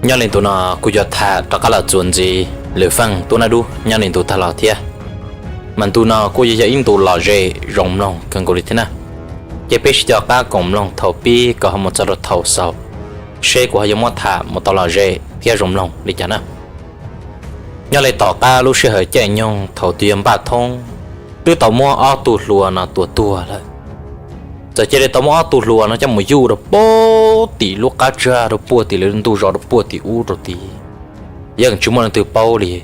Nyob li ntu no kuj yuav tham rov qab los txuas ntxiv lwm feem tub nab dub nyob li ntu tag los thiab. Mas ntu no kuj yog ib ntu lom zem zoo mloog kawg nkaus li thiab na. Ces peb sib coj qab koom mloog thaum pib kom ho mus txog rau thaum xaus, seb kuv ho yuav muab tham mus tau lom zem thiab zoo mloog li cas na. Nyob li tom qab lub sij hawm caij nyoog thaum tus yawg Npaj Thoob twb tau muab ob tug hluas no tua tuag lawm. Txawm cia li tau muab ob tug hluas no coj mus yuj rau puag tim lub qab tsag, rau puag tim lawv ntug zos, rau puag tim ub rau tid, yeej tsis muaj leej twg paub li.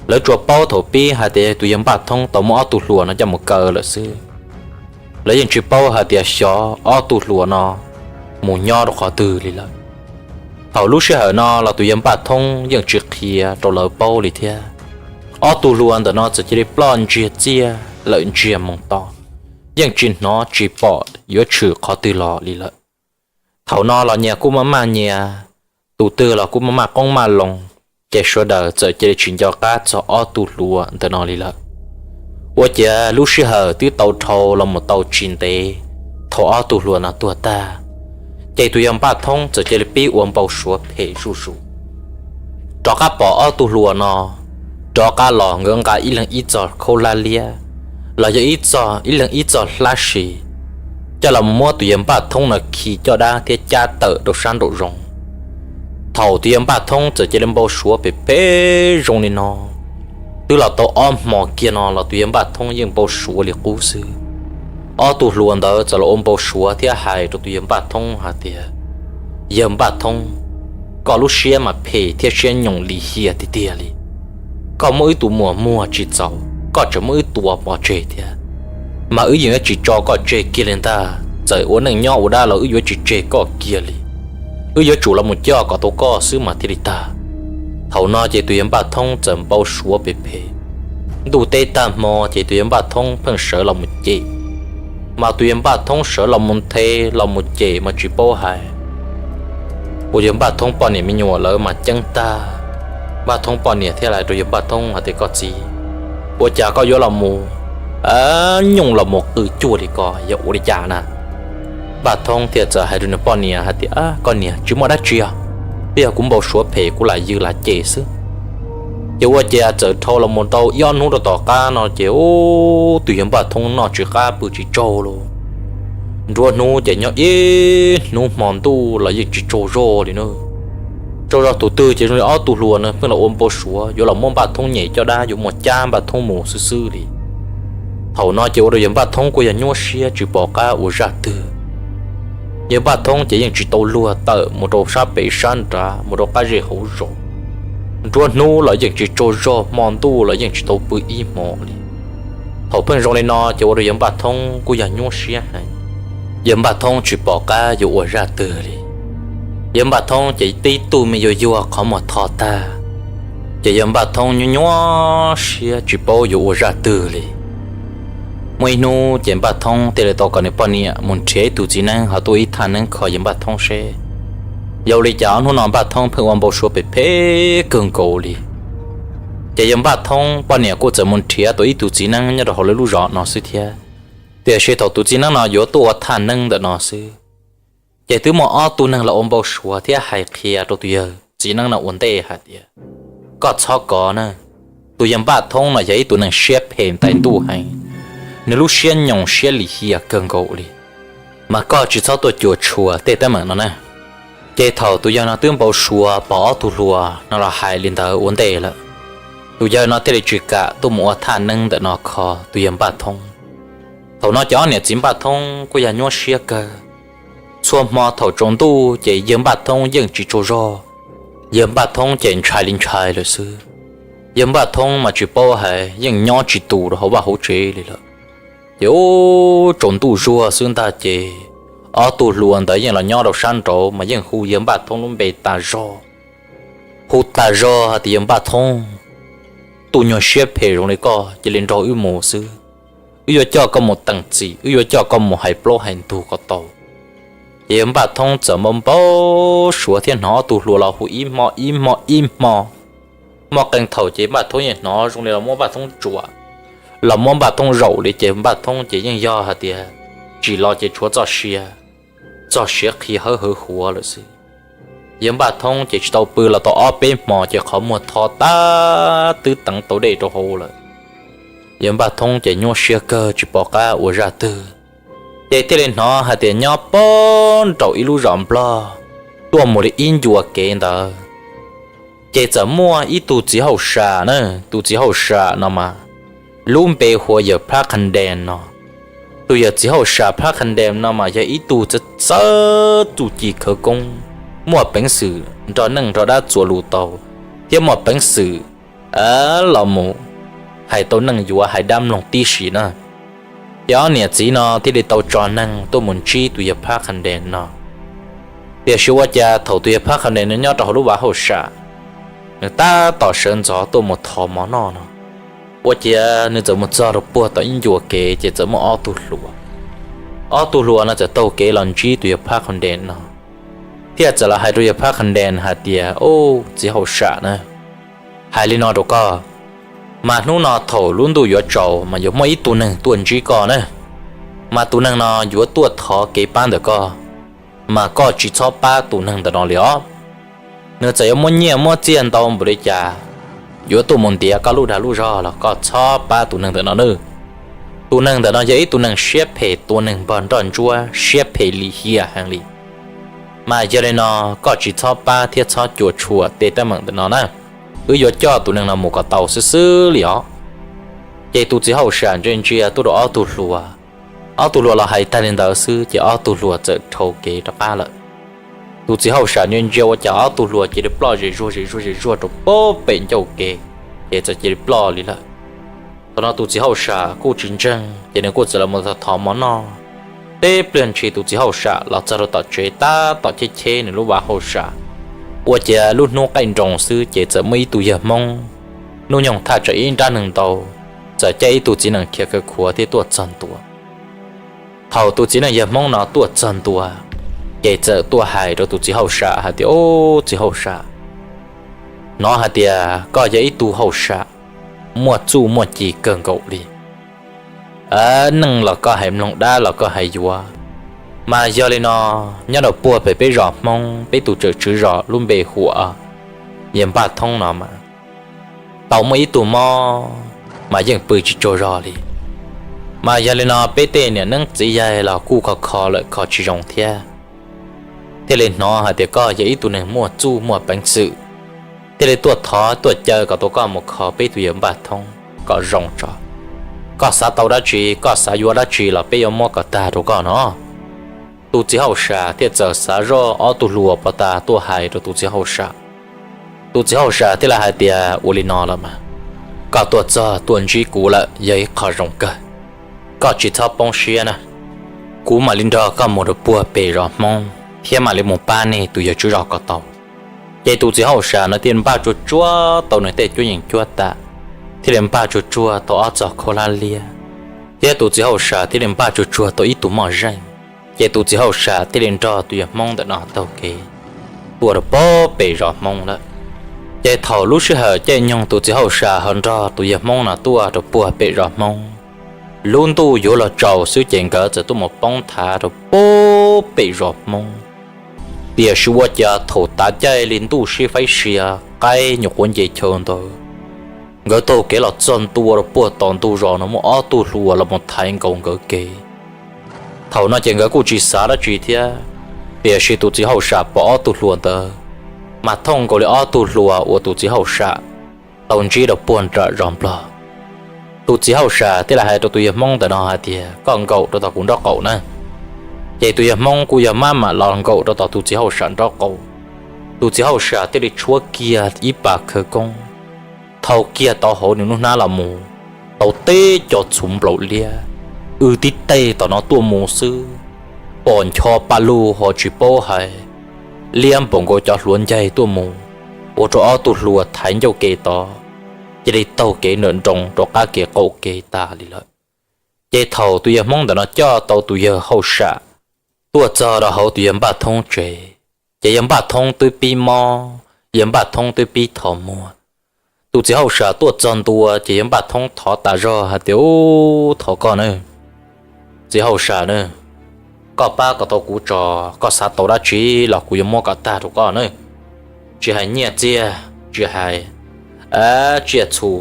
Lawv tsuas paub thaum pib hais tias tus yawg Npaj Thoob tau muab ob tug hluas no coj mus kaw lawm xwb. Lawv yeej tsis paub hais tias xyov ob tug hluas no mus nyob rau qhov twg li lawm. Thaum lub sij hawm no los tus yawg Npaj Thoob yeej tsis qhia rau lawv paub li thiab. Ob tug hluas ntawm no txawm cia li ploj ntsiag txiaj lawm ntsiag moo to, yeej tsis hnov tsis pom yuav tshwm qhov twg los li lawm. Thaum no los nyias kuj maj maj nyias, tus twg los kuj maj maj qoob maj loo, ces sawv daws txawm cia li tsis nco qab txog ob tug hluas ntawm no li lawm. Ua ciav lub sij hawm twb tau dhau los mus tau tsis ntev thaum ob tug hluas no tuag tag, ces tus yawg Npaj Thoob txawm cia li pib ua npau suav phem zuj zus. Rov qab pom ob tug hluas no rov qab los, nkawd nqa ib leeg ib txoj khaub hlab liab, los yog ib txoj, ib leeg ib txoj hlab si, coj los muab tus yawg Npaj Thoob no khi caj dab thiab cab tawm rau sab nraum zoov. Thaum tus yawg Npaj Thoob txawm cia li npau suav phem phem zoo li no, twb los tau ob hmo kiag no los tus yawg Npaj Thoob yeej npau suav li qub xwb. Ob tug hluas ntawd txawm los ua npau suav thiab hais rau tus yawg Npaj Thoob hais tias, Yawg Npaj Thoob, koj lub siab mas phem thiab siab nyoos lim hiam tiag tiag li. Koj muab wb tus muam muag tsis txaus, koj tseem muab wb tua pov tseg thiab, mas wb yeej yuav tsis tso koj tseg kiag li ntag. Txawm ua neej nyob ua dab los wb yuav tsis tseg koj kiag li. Wb yuav tsum los mus coj kom tau koj xwb mas thiaj li tag. Thaum no ces tus yawg Npaj Thoob txawm npau suav phem phem. Ntuj teb tag hmo ces tus yawg Npaj Thoob pheej sawv los mus cem, mas tus yawg Npaj Thoob sawv los mus nthe los mus cem mas tsis paub hais. Ua yawg Npaj Thoob poj niam me nyuam lawv mas ceeb tag. Npaj Thoob poj niam thiaj hais rau yawg Npaj Thoob hais tias, Koj txiv, ua cas koj yuav los mus nyooj los mus qw cuag li ko yog ua li cas na? Npaj Thoob thiaj txawm hais rau nws poj niam hais tias, Koj niam, tsis muaj dab tsi os, twb yog kuv npau suav phem kuv lam yws lam cem xwb. Ces ua cas txawm dhau los mus tau ib ob hnub rau tom qab no ces tus yawg Npaj Thoob noj tsis qab pw tsis tsaug li. Nruab hnub ces nyob ib hnub hmo ntuj los yeej tsis tsaug zog li na. Tsaug zog tus twg ces zoo li ob tug hluas no pheej los ua npau suav yuav los muab Npaj Thoob nyem caj dab, yuav mus cab Npaj Thoob mus xwb xwb li. Thaum no ces ua rau yawg Npaj Thoob kuj yog nyuaj siab tsis pom qab ua zaj twg. Yawg Npaj Thoob ces yeej tsis tau luag tawm mus rau sab pem sab nrad mus rau qab zej hauv zos. Nruab hnub los yeej tsis tsaug zog, hmo ntuj los yeej tsis tau pw ib hmo li. Thaum pheej zoo li no ces ua rau yawg Npaj Thoob kuj yog nyuaj siab heev. Yawg Npaj Thoob tsis pom qab yuav ua zaj twg li. Yawg Npaj Thoob ces tib tug me yuag yuag qhov muag tho tag, ces yawg Npaj Thoob nyuaj nyuaj siab tsis paub yuav ua zaj twg li. Muaj ib hnub ces Npaj Thoob thiaj li tau kom nws poj niam mus nrhiav ib tug txiv neeb ho tuaj ib thaj neeb kho yawg Npaj Thoob seb yog ua li cas ob hnub no Npaj Thoob pheej ua npau suav phem phem kawg nkaus li. Ces yawg Npaj Thoob poj niam kuj txawm mus nrhiav tau ib tug txiv neeb nyob rau hauv lawv lub zos no xwb thiab. Tiam sis thaum tus txiv neeb no yuav tuaj ua thaj neeb ntawm no xwb, ces twb muaj ob tug neeg los ua npau suav thiab hais qhia rau tus yawg txiv neeb no ua ntej hais tias, Koj txhob kov na, tus yawg Npaj Thoob no yog ib tug neeg siab phem ntais ntuj heev, nws lub siab nyoos siab lim hiam kawg nkaus li, mas koj tsis txhob tuaj cuam tshuam tej teeb meem no na. Ces thaum tus yawg no twb npau suav pom ob tug hluas no los hais li ntawd ua ntej lawm, tus yawg no thiaj li tsis kam tuaj mus ua thaj neeb ntawm no kho tus yawg Npaj Thoob. Thaum no ces ob niam txiv Npaj Thoob kuj yog nyuaj siab kawg. Txhua hmo thaum tsaus ntuj ces yawg Npaj Thoob yeej tsis tsaug zog, yawg Npaj Thoob ces ntshai li ntshai lawm xwb. Yawg Npaj Thoob mas tsis paub hais, yeej nyob tsis tus rau hauv vaj hauv tsev li lawm. Ces ub, tsaus ntuj zuag xwb ntag ces ob tug hluas ntawd yeej los nyob rau sab nraud mas yeej hu yawg Npaj Thoob lub npe tas zog, hu tas zog hais tias, Yawg Npaj Thoob, tus nyuag siab phem zoo li koj cia li nrog wb mus xwb, wb yuav coj koj mus teem txim, wb yuav coj koj mus hais plaub hais ntug kom tau. Ces yawg Npaj Thoob txawm npau npau suav thiab hnov ob tug hluas los hu ib hmo ib hmo ib hmo. Muaj qee thaum ces Npaj Thoob yeej hnov zoo li los muab Npaj Thoob tsuam, los muab Npaj Thoob zaum li ces Npaj Thoob ces yeej yog hais tias tsim los ces tshuav txoj sia, txoj sia qhi hawb hawv huav lawm xwb. Yawg Npaj Thoob ces tsis tau pw los tau ob peb hmo ces qhov muag tho tag twb teev tau dej rau hauv lawm. Yawg Npaj Thoob ces nyuaj siab kawg tsis pom qab ua zaj twg, ces thiaj li hnov hais tias nyob pem nraum ib lub zos Nplog tuaj mus li ib ncua kev ntawd, ces txawm muaj ib tug txiv hauj sam na. Tus txiv hauj sam no mas lub npe hu ua yawg Phab Qha Ntees no. Tus yawg txiv hauj sam Phab Qha Ntees no mas yog ib tug txawj txawj txuj ci khawv koob, muaj peev xwm nrog neej nrog dab txuas lus tau, thiab muaj peev xwm los mus hais tau neej yuav hais dab mloog tib si na. Ces ob niam txiv no thiaj li tau tso neeg tuaj mus ntsib tus yawg Phab Qha Ntees no. Tiam sis ua cas thaum tus yawg Phab Qha Ntees no nyob rau hauv lub vaj hauj sam, nws tab tom sawv ntxov tuaj mus thov mov noj no, ua ciav nws txawm mus txog rau puag tom ib ncua kev ces txawm muaj ob tug hluas. Ob tug hluas no txawm taug kev los ntsib tus yawg Phab Qha Ntees no, thiaj txawm los hais rau yawg Phab Qha Ntees hais tias, Ub, txiv hauj sam na, hais li no rau koj, mas hnub no thaum lub ntuj yuav tsaus mas yuav muaj ib tug neeg tuaj ntsib koj na, mas tus neeg no yuav tuaj thov kev pab ntawm koj, mas koj tsis txhob pab tus neeg ntawm no li os. Nws txawm yuav muab nyiaj muab txiaj ntau npaum li cas yuav tuaj mus ntiav koj lub dag lub zog los koj txhob pab tus neeg ntawm no nawb. Tus neeg ntawm no yog ib tug neeg siab phem, tua neeg npog nroj ntsuab, siab phem lim hiam heev li. Mas yog li no, koj tsis txhob pab thiab txhob cuam tshuam tej teeb meem ntawm no na. Wb yuav coj tus neeg no mus kom tau xwb xwb li os. Ces tus txiv hauj sam ntsia ntsia tuaj rau ob tug hluas. Ob tug hluas los hais tag li ntawd xwb ces ob tug hluas txawm dhau kev rov qab lawm. Tus txiv hauj sam ntsia ntsia ua cas ob tug hluas cia li ploj zem zuag zem zuag zem zuag rau puag pem ncauj kev, ces txawm cia li ploj li lawm. Thaum no tus txiv hauj sam kuj tsis ntseeg ces nws kuj txawm los thov mov noj. Teb pliag ntshis tus txiv hauj sam los txog rau tom tsev tab tom cheb cheb nws lub vaj hauj sam, ua ciav lub hnub qaij nroos xwb ces txawm muaj ib tug yawg Hmoob, hnub nyoog thaj tsam ib nrab neeg ntau, txawm caij ib tug txiv nees khiav khaws khuav thiab tuaj txog ntua. Thaum tus txiv neej yawg Hmoob no tuaj txog ntua, ces txawm tuaj hais rau tus txiv hauj sam hais tias, Ub, txiv hauj sam, hnov hais tias koj yog ib tug hauj sam muaj txuj muaj ci kawg nkaus li. Neej los koj hais mloog, dab los koj hais yuav. Mas yog li no, nyob rau puag pem peb zos Hmoob, peb tus tswv zos lub npe hu ua yawg Npaj Thoob no mas tau muaj ib tug mob mas yeej pw tsis tsaug zog li. Mas yog li no peb tej niam neeb txiv yaig los kuj kho kho lawm kho tsis zoo thiab. Thiaj li hnov hais tias koj yog ib tug neeg muaj txuj muaj peev xwm, thiaj li tuaj thov tuaj caw kom tau koj mus kho peb tus yawg Npaj Thoob kom zoo tso. Koj xav tau dab tsi, koj xav yuav dab tsi los peb yuav muab kom tag rau koj no. Tus txiv hauj sam thiaj txawm xav zoj ob tug hluas pov tas tuaj hais rau tus txiv hauj sam. Tus txiv hauj sam thiaj li hais tias, Ua li no los mas, koj tuaj txog tuaj ntsib kuv lawm yog ib qho zoo kawg. Koj tsis txhob poob siab na, kuv mam li nrog koj mus rau puag pem zos Hmoob thiab mam li mus pab nej tus yawg tswv zos kom tau. Ces tus txiv hauj sam no thiaj npaj tsuag tsuag tau nws tej cuab yeej cuab tam, thiaj li npaj tsuag tsuag tau ob txoj khaub hlab liab, thiab tus txiv hauj sam thiaj li npaj tsuag tsuag tau ib tug moj zeej. Ces tus txiv hauj sam thiaj li nrog tus yawg Hmoob ntawm no taug kev tuaj rau puag pem zos Hmoob lawm. Ces thaum lub sij hawm caij nyoog tus txiv hauj sam ho nrog tus yawg Hmoob no tuaj rau puag pem zos Hmoob, lub ntuj yuav los tsaus xwb ces nkawd txawm tuaj mus poob thav rau puag pem zos Hmoob. Tiam sis ua cas thaum tav caij li ntuj sib faib sia, qaib nyuam qhuav nce chaw ntawd, nkawd taug kev los txog ntua rau puag tom ntug zos no muaj ob tug hluas los mus thaiv nkaus nkawd kev. Thaum no ces nkawd kuj tsis xav dab tsi thiab, tiam sis tus txiv hauj sam pom ob tug hluas ntawd, mas thooj nkaus li ob tug hluas uas tus txiv hauj sam tau ntsib rau puag nram zos Nplog. Tus txiv hauj sam thiaj li hais rau tus yawg Hmoob ntawm no hais tias, Koj nkaum rau tom kuv nraub qaum na. Ces tus yawg Hmoob kuj yog maj mam los nkaum rau tom tus txiv hauj sam nraub qaum. Tus txiv hauj sam thiaj li tshuab kiag ib pas khawv koob, thau kiag tau hauv nws lub hnab los mus, tau teb co txhuv nplaum liab, w tib teg tom no tuaj mus xwb, pom ncho pa lug ho tsis paub hais, liab npaum nkaus cov hluav ncaig tuaj mus, ua rau ob tug hluas thaiv ncauj kev tod, cia li taug kev nrawm nroos rov qab kev qaum kev tas li lawm. Ces thaum tus yawg Hmoob ntawm no coj tau tus yawg hauj sam tuaj txog rau hauv tus yawg Npaj Thoob tsev, ces yawg Npaj Thoob twb pib mob, yawg Npaj Thoob twb pib tho muag. Tus txiv hauj sam tuaj txog ntua ces yawg Npaj Thoob thov tas zog hais tias, Ub, thov koj na, txiv hauj sam na, koj pab kom tau kuv tso, koj xav tau dab tsi los kuv yuav muab kom tag rau koj na. tsis hais nyiaj txiag, tsis hais tsiaj txhu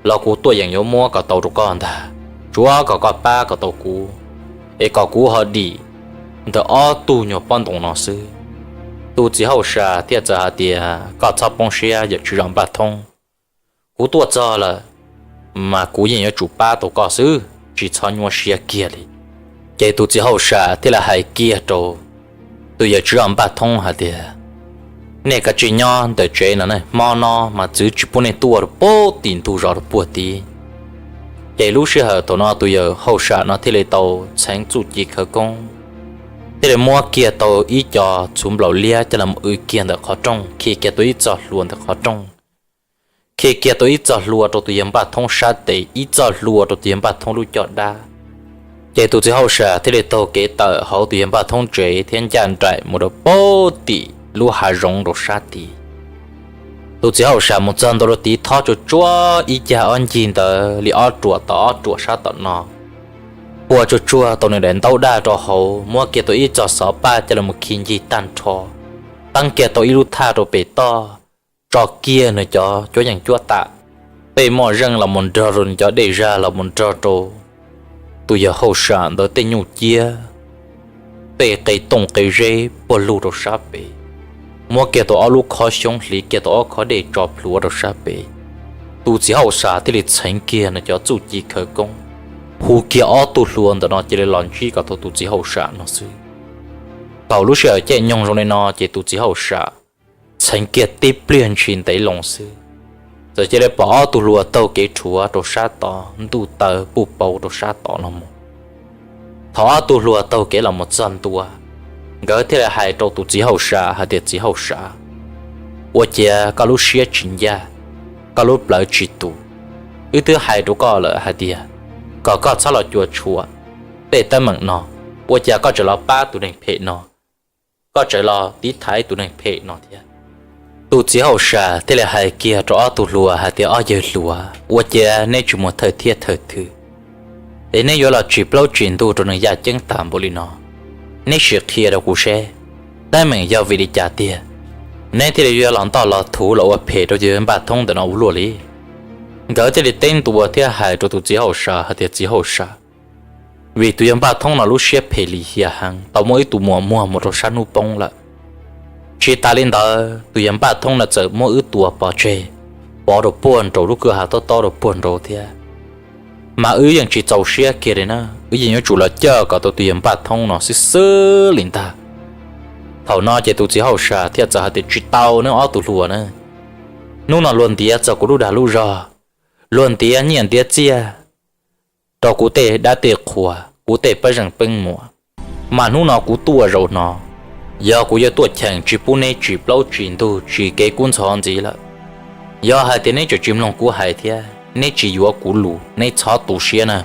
los kuv tuaj yeem yuav muab kom tau rau koj ntag, tsuav kom koj pab kom tau kuv, es kom kuv ho dim ntawm ob tug nyuag pob ntoos no xwb. Tus txiv hauj sam thiaj txawm hais tias, Koj txhob poob siab, yawm tswv zos Npaj Thoob, kuv tuaj txog lawm mas kuv yeej yuav tsum pab tau koj xwb, tsis txhob nyuaj siab kiag li. Ces tus txiv hauj sam thiaj li hais kiag rau tus yawm tswv zos Npaj Thoob hais tias, Nej kav tsij nyob ntawm tsev no ne, hmo no mas txwv tsis pub nej tuaj rau puag tim ntug zos rau puag tid. Ces lub sij hawm thaum no tus yawm hauj sam no thiaj li tau txheev txuj ci khawv koob, thiaj li muab kiag tau ib co txhuv nplaum liab coj los ua kiag ntawm qhov rooj, khi kiag tau ib txoj hlua ntawm qhov rooj, khi kiag tau ib txoj hlua rau tus yawg Npaj Thoob sab tes, ib txoj hlua rau tus yawg Npaj Thoob lub caj dab. Ces tus txiv hauj sam thiaj li taug kev tawm hauv tus yawg Npaj Thoob tsev thiab ncaj nraim mus rau puag tim lub hav zoov rau sab tid. Tus txiv hauj sam mus txog ntua rau tid, thob tsuag tsuag ib cag ob ncig ntawd li ob ruam tom ob ruam sab tom no, pua tsuag tsuag tau nws daim ntaub daj rau hauv, muab kiag tau ib txoj xov paj coj los khi ncig tag nrho, teeb kiag tau ib lub thaj rau pem toj, tso kiag nws cov cuab yeej cuab tam, pej moj zeej los mus nrog rau nws cov dej zag los mus nrog rau tus yawg hauj sam ntawd tej nyuj ciab, tej qe tooj qe zeb puag lug rau sab pem, muab kiag tau ob lub khob xyoob, hliv kiag tau ob khob dej tso plhuav rau sab pem. Tus txiv hauj sam thiaj li txheev kiag nws cov txuj ci khawv koob, hu kiag ob tug hluas ntawm no cia li los ntsib kom tau tus txiv hauj sam no xwb. Thaum lub sij hawm caij nyoog zoo li no ces tus txiv hauj sam txheev kiag tib pliag ntshis ntev loo xwb, txawm cia li pom ob tug hluas taug kev rhuav rau sab tod, ntuj taw puj pauv rau sab tod no mus. Thaum ob tug hluas taug kev los mus txog ntua, nkawd thiaj li hais rau tus txiv hauj sam hais tias, Txiv hauj sam, ua ciav koj lub siab tsis ncaj, koj lub plawv tsis tus. Wb twb hais rau koj lawm hais tias kom koj txhob los cuam tshuam tej teeb meem no, ua cas koj tseem los pab tus neeg phem no, koj tseem los tiv thaiv tus neeg phem no thiab? Tus txiv hauj sam thiaj li hais kiag rau ob tug hluas hais tias, Ob yawg hluas, ua ciav neb tsis mus thawj thiab thawj thwm, es neb yuav los tsim plaub tsim ntug rau neeg yaj ceeb tas npaum li no. Neb sim qhia rau kuv seb teeb meem yog vim li cas tiag, neb thiaj li yuav los ntoj los thuv los ua phem rau tus yawg Npaj Thoob ntawm no ua luaj li. Nkawd thiaj li teb ntua thiab hais rau tus txiv hauj sam hais tias, Txiv hauj sam, vim tus yawg Npaj Thoob no lub siab phem lim hiam heev, tau muab wb tus muam muag mus rau sab hnub poob lawm. Tsis tas li ntawd, tus yawg Npaj Thoob no txawm muab wb tua pov tseg, pov rau puag nraud lub kwj ha tob tob rau puag nraud thiab. Mas wb yeej tsis txaus siab kiag li na, wb yeej yuav tsum los coj kom tau tus yawg Npaj Thoob no xwb xwb li ntag. Thaum no ces tus txiv hauj sam thiaj txawm hais tias, Tsis tau nawb ob tug hluas na, hnub no luag ntiav txog kuv lub dag lub zog, luag ntiav nyiaj ntiav txiaj rau kuv tej dab tej qhua, kuv tej pab zeej peeb muam, mas hnub no kuv tuaj zaum no, yog kuv yuav tuaj cheem tsis pub neb tsim plaub tsim ntug tsim kev kub ntxhov ntxiv lawm. Yog hais tias neb tseem tsis mloog kuv hais thiab neb tsis yuav kuv lus, neb txhob tu siab na,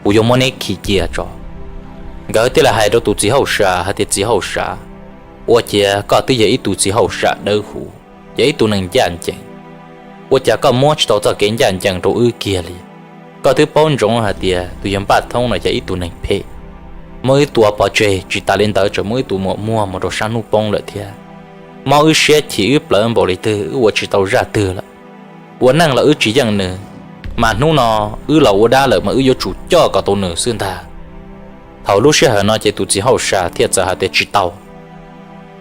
kuv yuav muab neb khi cia tso. Nkawd thiaj li hais rau tus txiv hauj sam hais tias, Txiv hauj sam, ua ciav koj twb yog ib tug txiv hauj sam dawb huv, yog ib tug neeg ncaj ncees, ua cas koj muab tsis tau txoj kev ncaj ncees rau wb kiag li? Koj twb paub ntsoov hais tias tus yawg Npaj Thoob no yog ib tug neeg phem, muab wb tua pov tseg, tsis tas li ntawd tseem muab wb tus muam muag mus rau sab hnub poob lawm thiab. Mob wb siab chim wb plawv npaum li twg wb ua tsis tau zaj twg lawm. Ua neej los wb tsis yeej nws, mas hnub no wb los ua dab lawm mas wb yuav tsum coj kom tau nws xwb ntag. Thaum lub sij hawm no ces tus txiv hauj sam thiaj txawm hais tias, Tsis tau.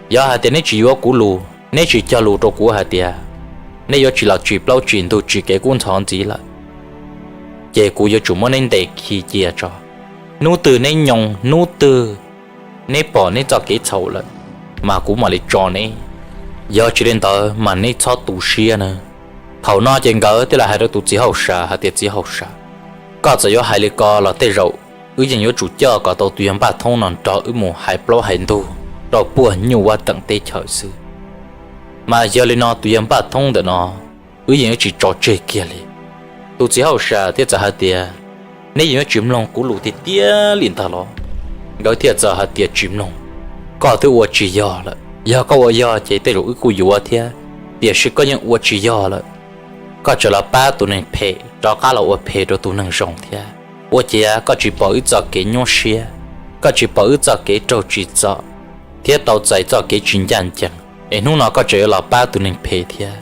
Yog hais tias neb tsis yuav kuv lus, neb tsis cog lus rau kuv hais tias neb yuav tsis los tsim plaub tsim ntug tsim kev kub ntxhov ntxiv lawm, ces kuv yuav tsum muab neb ntes khi cia tso. Hnub twg neb nyoo, hnub twg neb pom neb txoj kev txhaum lawm, mas kuv mam li tso neb. Yog tsis li ntawd mas neb txhob tu siab na. Thaum no ces nkawd thiaj li hais rau tus txiv hauj sam hais tias, Txiv hauj sam, koj txawm yuav hais li ko los tej zaum wb yeej yuav tsum coj kom tau tus yawg Npaj Thoob no nrog wb mus hais plaub hais ntug rau puag nyuj vaj teem teb chaws xwb. Mas yog li no tus yawg Npaj Thoob ntawm no wb yeej yuav tsis tso tseg kiag li. Tus txiv hauj sam thiaj txawm hais tias, Neb yeej yuav tsis mloog kuv lus tiag tiag li ntag los? Nkawd thiaj txawm hais tias, Tsis mloog. Koj twb ua tsis yog lawm, yog koj ua yog ces tej zaum wb kuj yuav thiab, tiam sis koj yeej ua tsis yog lawm. Koj tseem los pab tus neeg phem rov qab los ua phem rau tus neeg zoo thiab. Ua ciav koj tsis pom wb txoj kev nyuaj siab, koj tsis pom wb txoj kev raug tsim txom thiab tau txais txoj kev tsis ncaj ncees, es hnub no koj tseem yuav los pab tus neeg phem thiab.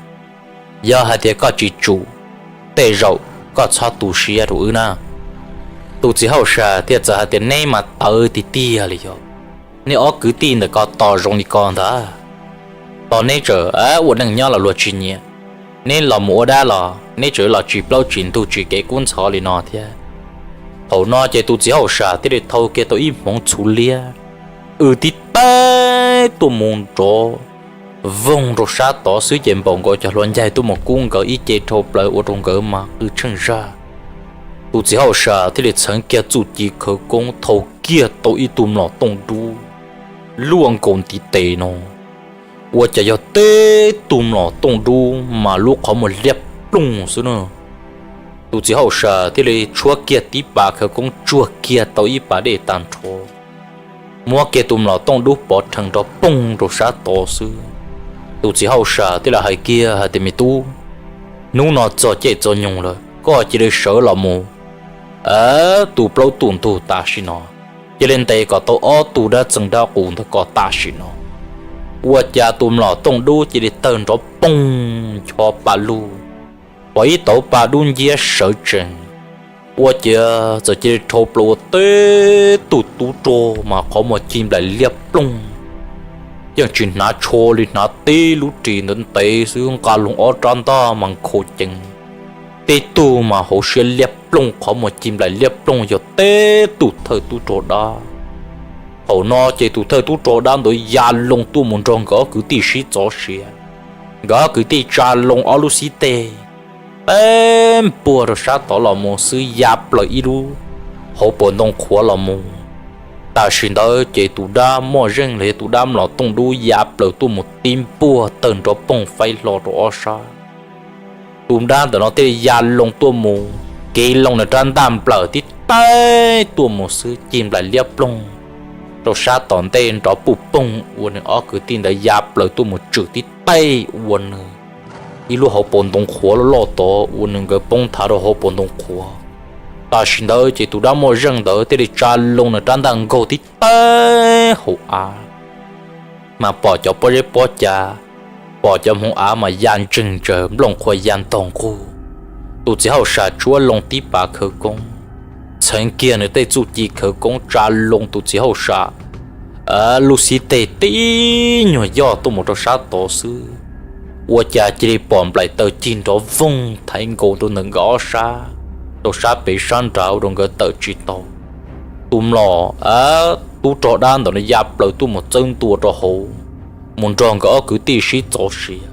Yog hais tias koj tsis tsum, tej zaum koj txhob tu siab rau wb na. Tus txiv hauj sam thiaj txawm hais tias, neb mas tawv tiag tiag li yog, neb ob kwv tij ntawm ko tos zoo li ko ntag, tos neb tseem ua neej nyob los luag tsis nyiam, neb los mus ua dab los neb tseem los tsis plaub tsis ntug tsis kev kub ntxhov li no thiab. Thaum no ces tus txiv hauj sam thiaj li thau kiag tau ib hmoov txhuv liab, w tib taig tuaj mus nrov voog rau sab tod xwb ces npaum nkaus cov hluas ncaig tuaj mus kub nkawd ib ce dhau plaws ua rau nkawd mas qw tsheej zaj. Tus txiv hauj sam thiaj li txheev kiag txuj ci khawv koob thau kiag tau ib tug mlom tooj dub luaj nkaus ntiv tes no, ua cas yog tib tug mlom tooj dub mas lub qhov muag liab ploog xwb na. Tus txiv hauj sam thiaj li tshuab kiag tib pas khawv koob tsuag kiag tau ib pas dej tag nrho, muab kiag tus mlom tooj dub pov rhees nrov poog rau sab tod xwb. Tus txiv hauj sam thiaj li hais kiag hais tias, me tub, hnub no txog caij txog nyoog lawm, koj cia li sawv los mus tu plaub tu ntug tam sim no, cia li ntes kom tau ob tug dab txeeg dab qus ntawm ko tam sim no. Ua cas tus mlom tooj dub cia li tawg nrov poog ncho pa lug, pom ib tauv pa dub nciab sawv tsees, ua ciav txawm cia li dhau plaws ua tib tug tub rog mas qhov muag ci nplaim liab ploog, yeej tsis hnav tsho li, hnav tib lub ris ntawd ntev xwb, nqa loo ob rab ntaj mas nkhaus ceev, tib tug mas hauv siab liab ploog qhov muag ci nplaim liab ploog yog tib tug thawj tub rog dab. Thaum no ces tus thawj tub rog dab ntawd ya loo tuaj mus nrog nkawd ob kwv tij sib txov sia, nkawd ob kwv tij tsa loo ob lub xib teg tib npuag rau sab tod los mus xwb ya plaws ib lub hauv paus ntoo qhuav los mus. Tam sim ntawd ces tus dab moj zeej los yog tus dab mlom tooj dub ya plaws tuaj mus tib npuag tawg nrov poog faib hlo rau ob sab. Tus dab ntawm no thiaj li ya loo tuaj mus, kev loo nws rab ntaj nplawm tib taig tuaj mus xwb ci nplaim liab ploog rau sab tom ntej nrov puj poog ua nws ob kwv tij ntawd ya plaws tuaj mus tswm tib taig ua nws ib lub hauv paus ntoo qhuav loj loj tod ua nws nkawd poob nthav rau hauv paus ntoo qhuav. Tam sim ntawd ces tus dab moj zeej ntawd thiaj li tsa loo nws rab ntaj nkaug tib taig hauv av, mas pom cov pob zeb pob cav, pom cov hmoov av mas ya ntseeg ntsaws, nplooj qhuav ya ntog nqug. Tus txiv hauj sam tshuab loo tib pas khawv koob, txheev kiag nws tej txuj ci khawv koob tsa loo tus txiv hauj sam lub xib teg tib nyuag yoj tuaj mus rau sab tod xwb, ua cas cia li pom nplaim taws cig nrov voog thaiv nkaus rau ntawm nkawd ob sab, rau sab pem sab nrad ua rau nkawd tawm tsis tau. Tus mlom tub rog dab ntawm no ya plaws tuaj mus txawb ntua rau hauv, mus nrog nkawd ob kwv tij sib txov sia.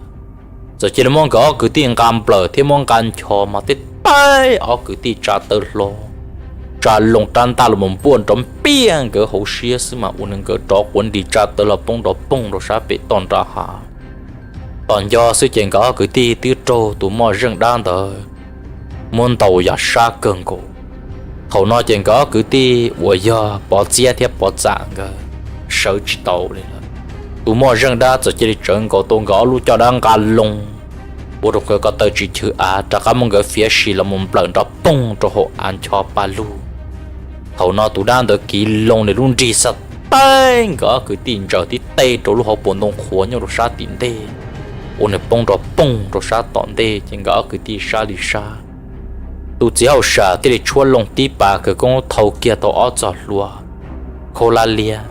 Txawm cia li muab nkawd ob kwv tij nqa nplawm thiab muab nqa ncho mas tib taig ob kwv tij tsa taw hlo, tsa loo rab ntaj los mus npuaj nrov npiaj nkawd hauv siab xwb mas ua nws nkawd rov quav nris tsa taw hlo poob nrov poog rau sab pem toj nram hav. Tos nco xwb ces nkawd ob kwv tij twb raug tus moj zeej dab ntawd muab ntaus yam sab kawg nkaus. Thaum no ces nkawd ob kwv tij uas yog Pov Txiab thiab Pov Txam nkawd sawv tsis tau li lawm. Tus moj zeej dab txawm cia li tsawv nkaus tau nkawd ob lub caj dab nqa loo, ua rau nkawd ko taw tsis chwv av, rov qab muab nkawd fiav sis los mus nplawm nrov poog rau hauv av ncho pa lug. Thaum no tus dab ntawd kiv loo nws lub nrig xav taig nkawd ob kwv tij ntsaws tib teg rau lub hauv paus ntoo qhuav nyob rau sab tim ntej, ua nws poob nrov poog rau sab tom ntej ces nkawd ob kwv tij sab li sab. Tus txiv hauj sam thiaj li tshuab loo tib pas khawv koob thau kiag tau ob txog hlua khaub lab liab,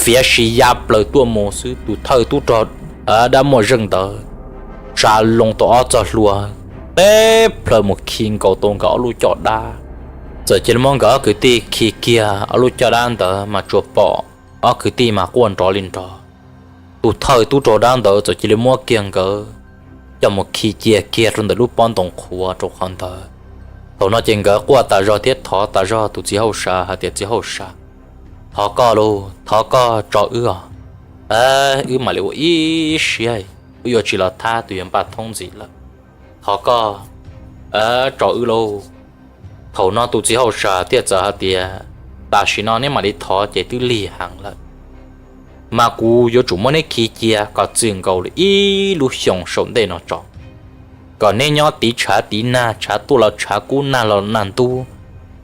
fiav sis ya plaws tuaj mus xwb, tus thawj tub rog dab moj zeej ntawd tsa loo tau ob txog hlua teb plhaw mus khi nkaus tau nkawd ob lub caj dab. Txawm cia li muab nkawd ob kwv tij khi kiag ob lub caj dab ntawd mas tsuas pom ob kwv tij mas quaj nrov li nrov. Tus thawj tub rog dab ntawd txawm cia li muab kiag nkawd coj mus khi cia kiag rau ntawm lub pob ntoo qhuav rau qhov ntawd. Thaum no ces nkawd quaj tas zog thiab thov tas zog tus txiv hauj sam hais tias, txiv hauj sam, thov koj lauj, thov koj tso wb os, wb mam li ua ib siab, wb yuav tsis los thab tus yawg Npaj Thoob ntxiv lawm. Thov koj tso wb lauj. Thaum no tus txiv hauj sam thiaj txawm hais tias, tam sim no neb mam li thov ces twb lig heev lawm, mas kuv yuav tsum muab neb khi cia kom txwm nkaus li ib lub xyoos saum ntej no tso, kom neb nyob tiv tshav tiv nag, tshav tuaj los tshav kub, nag los nag ntub,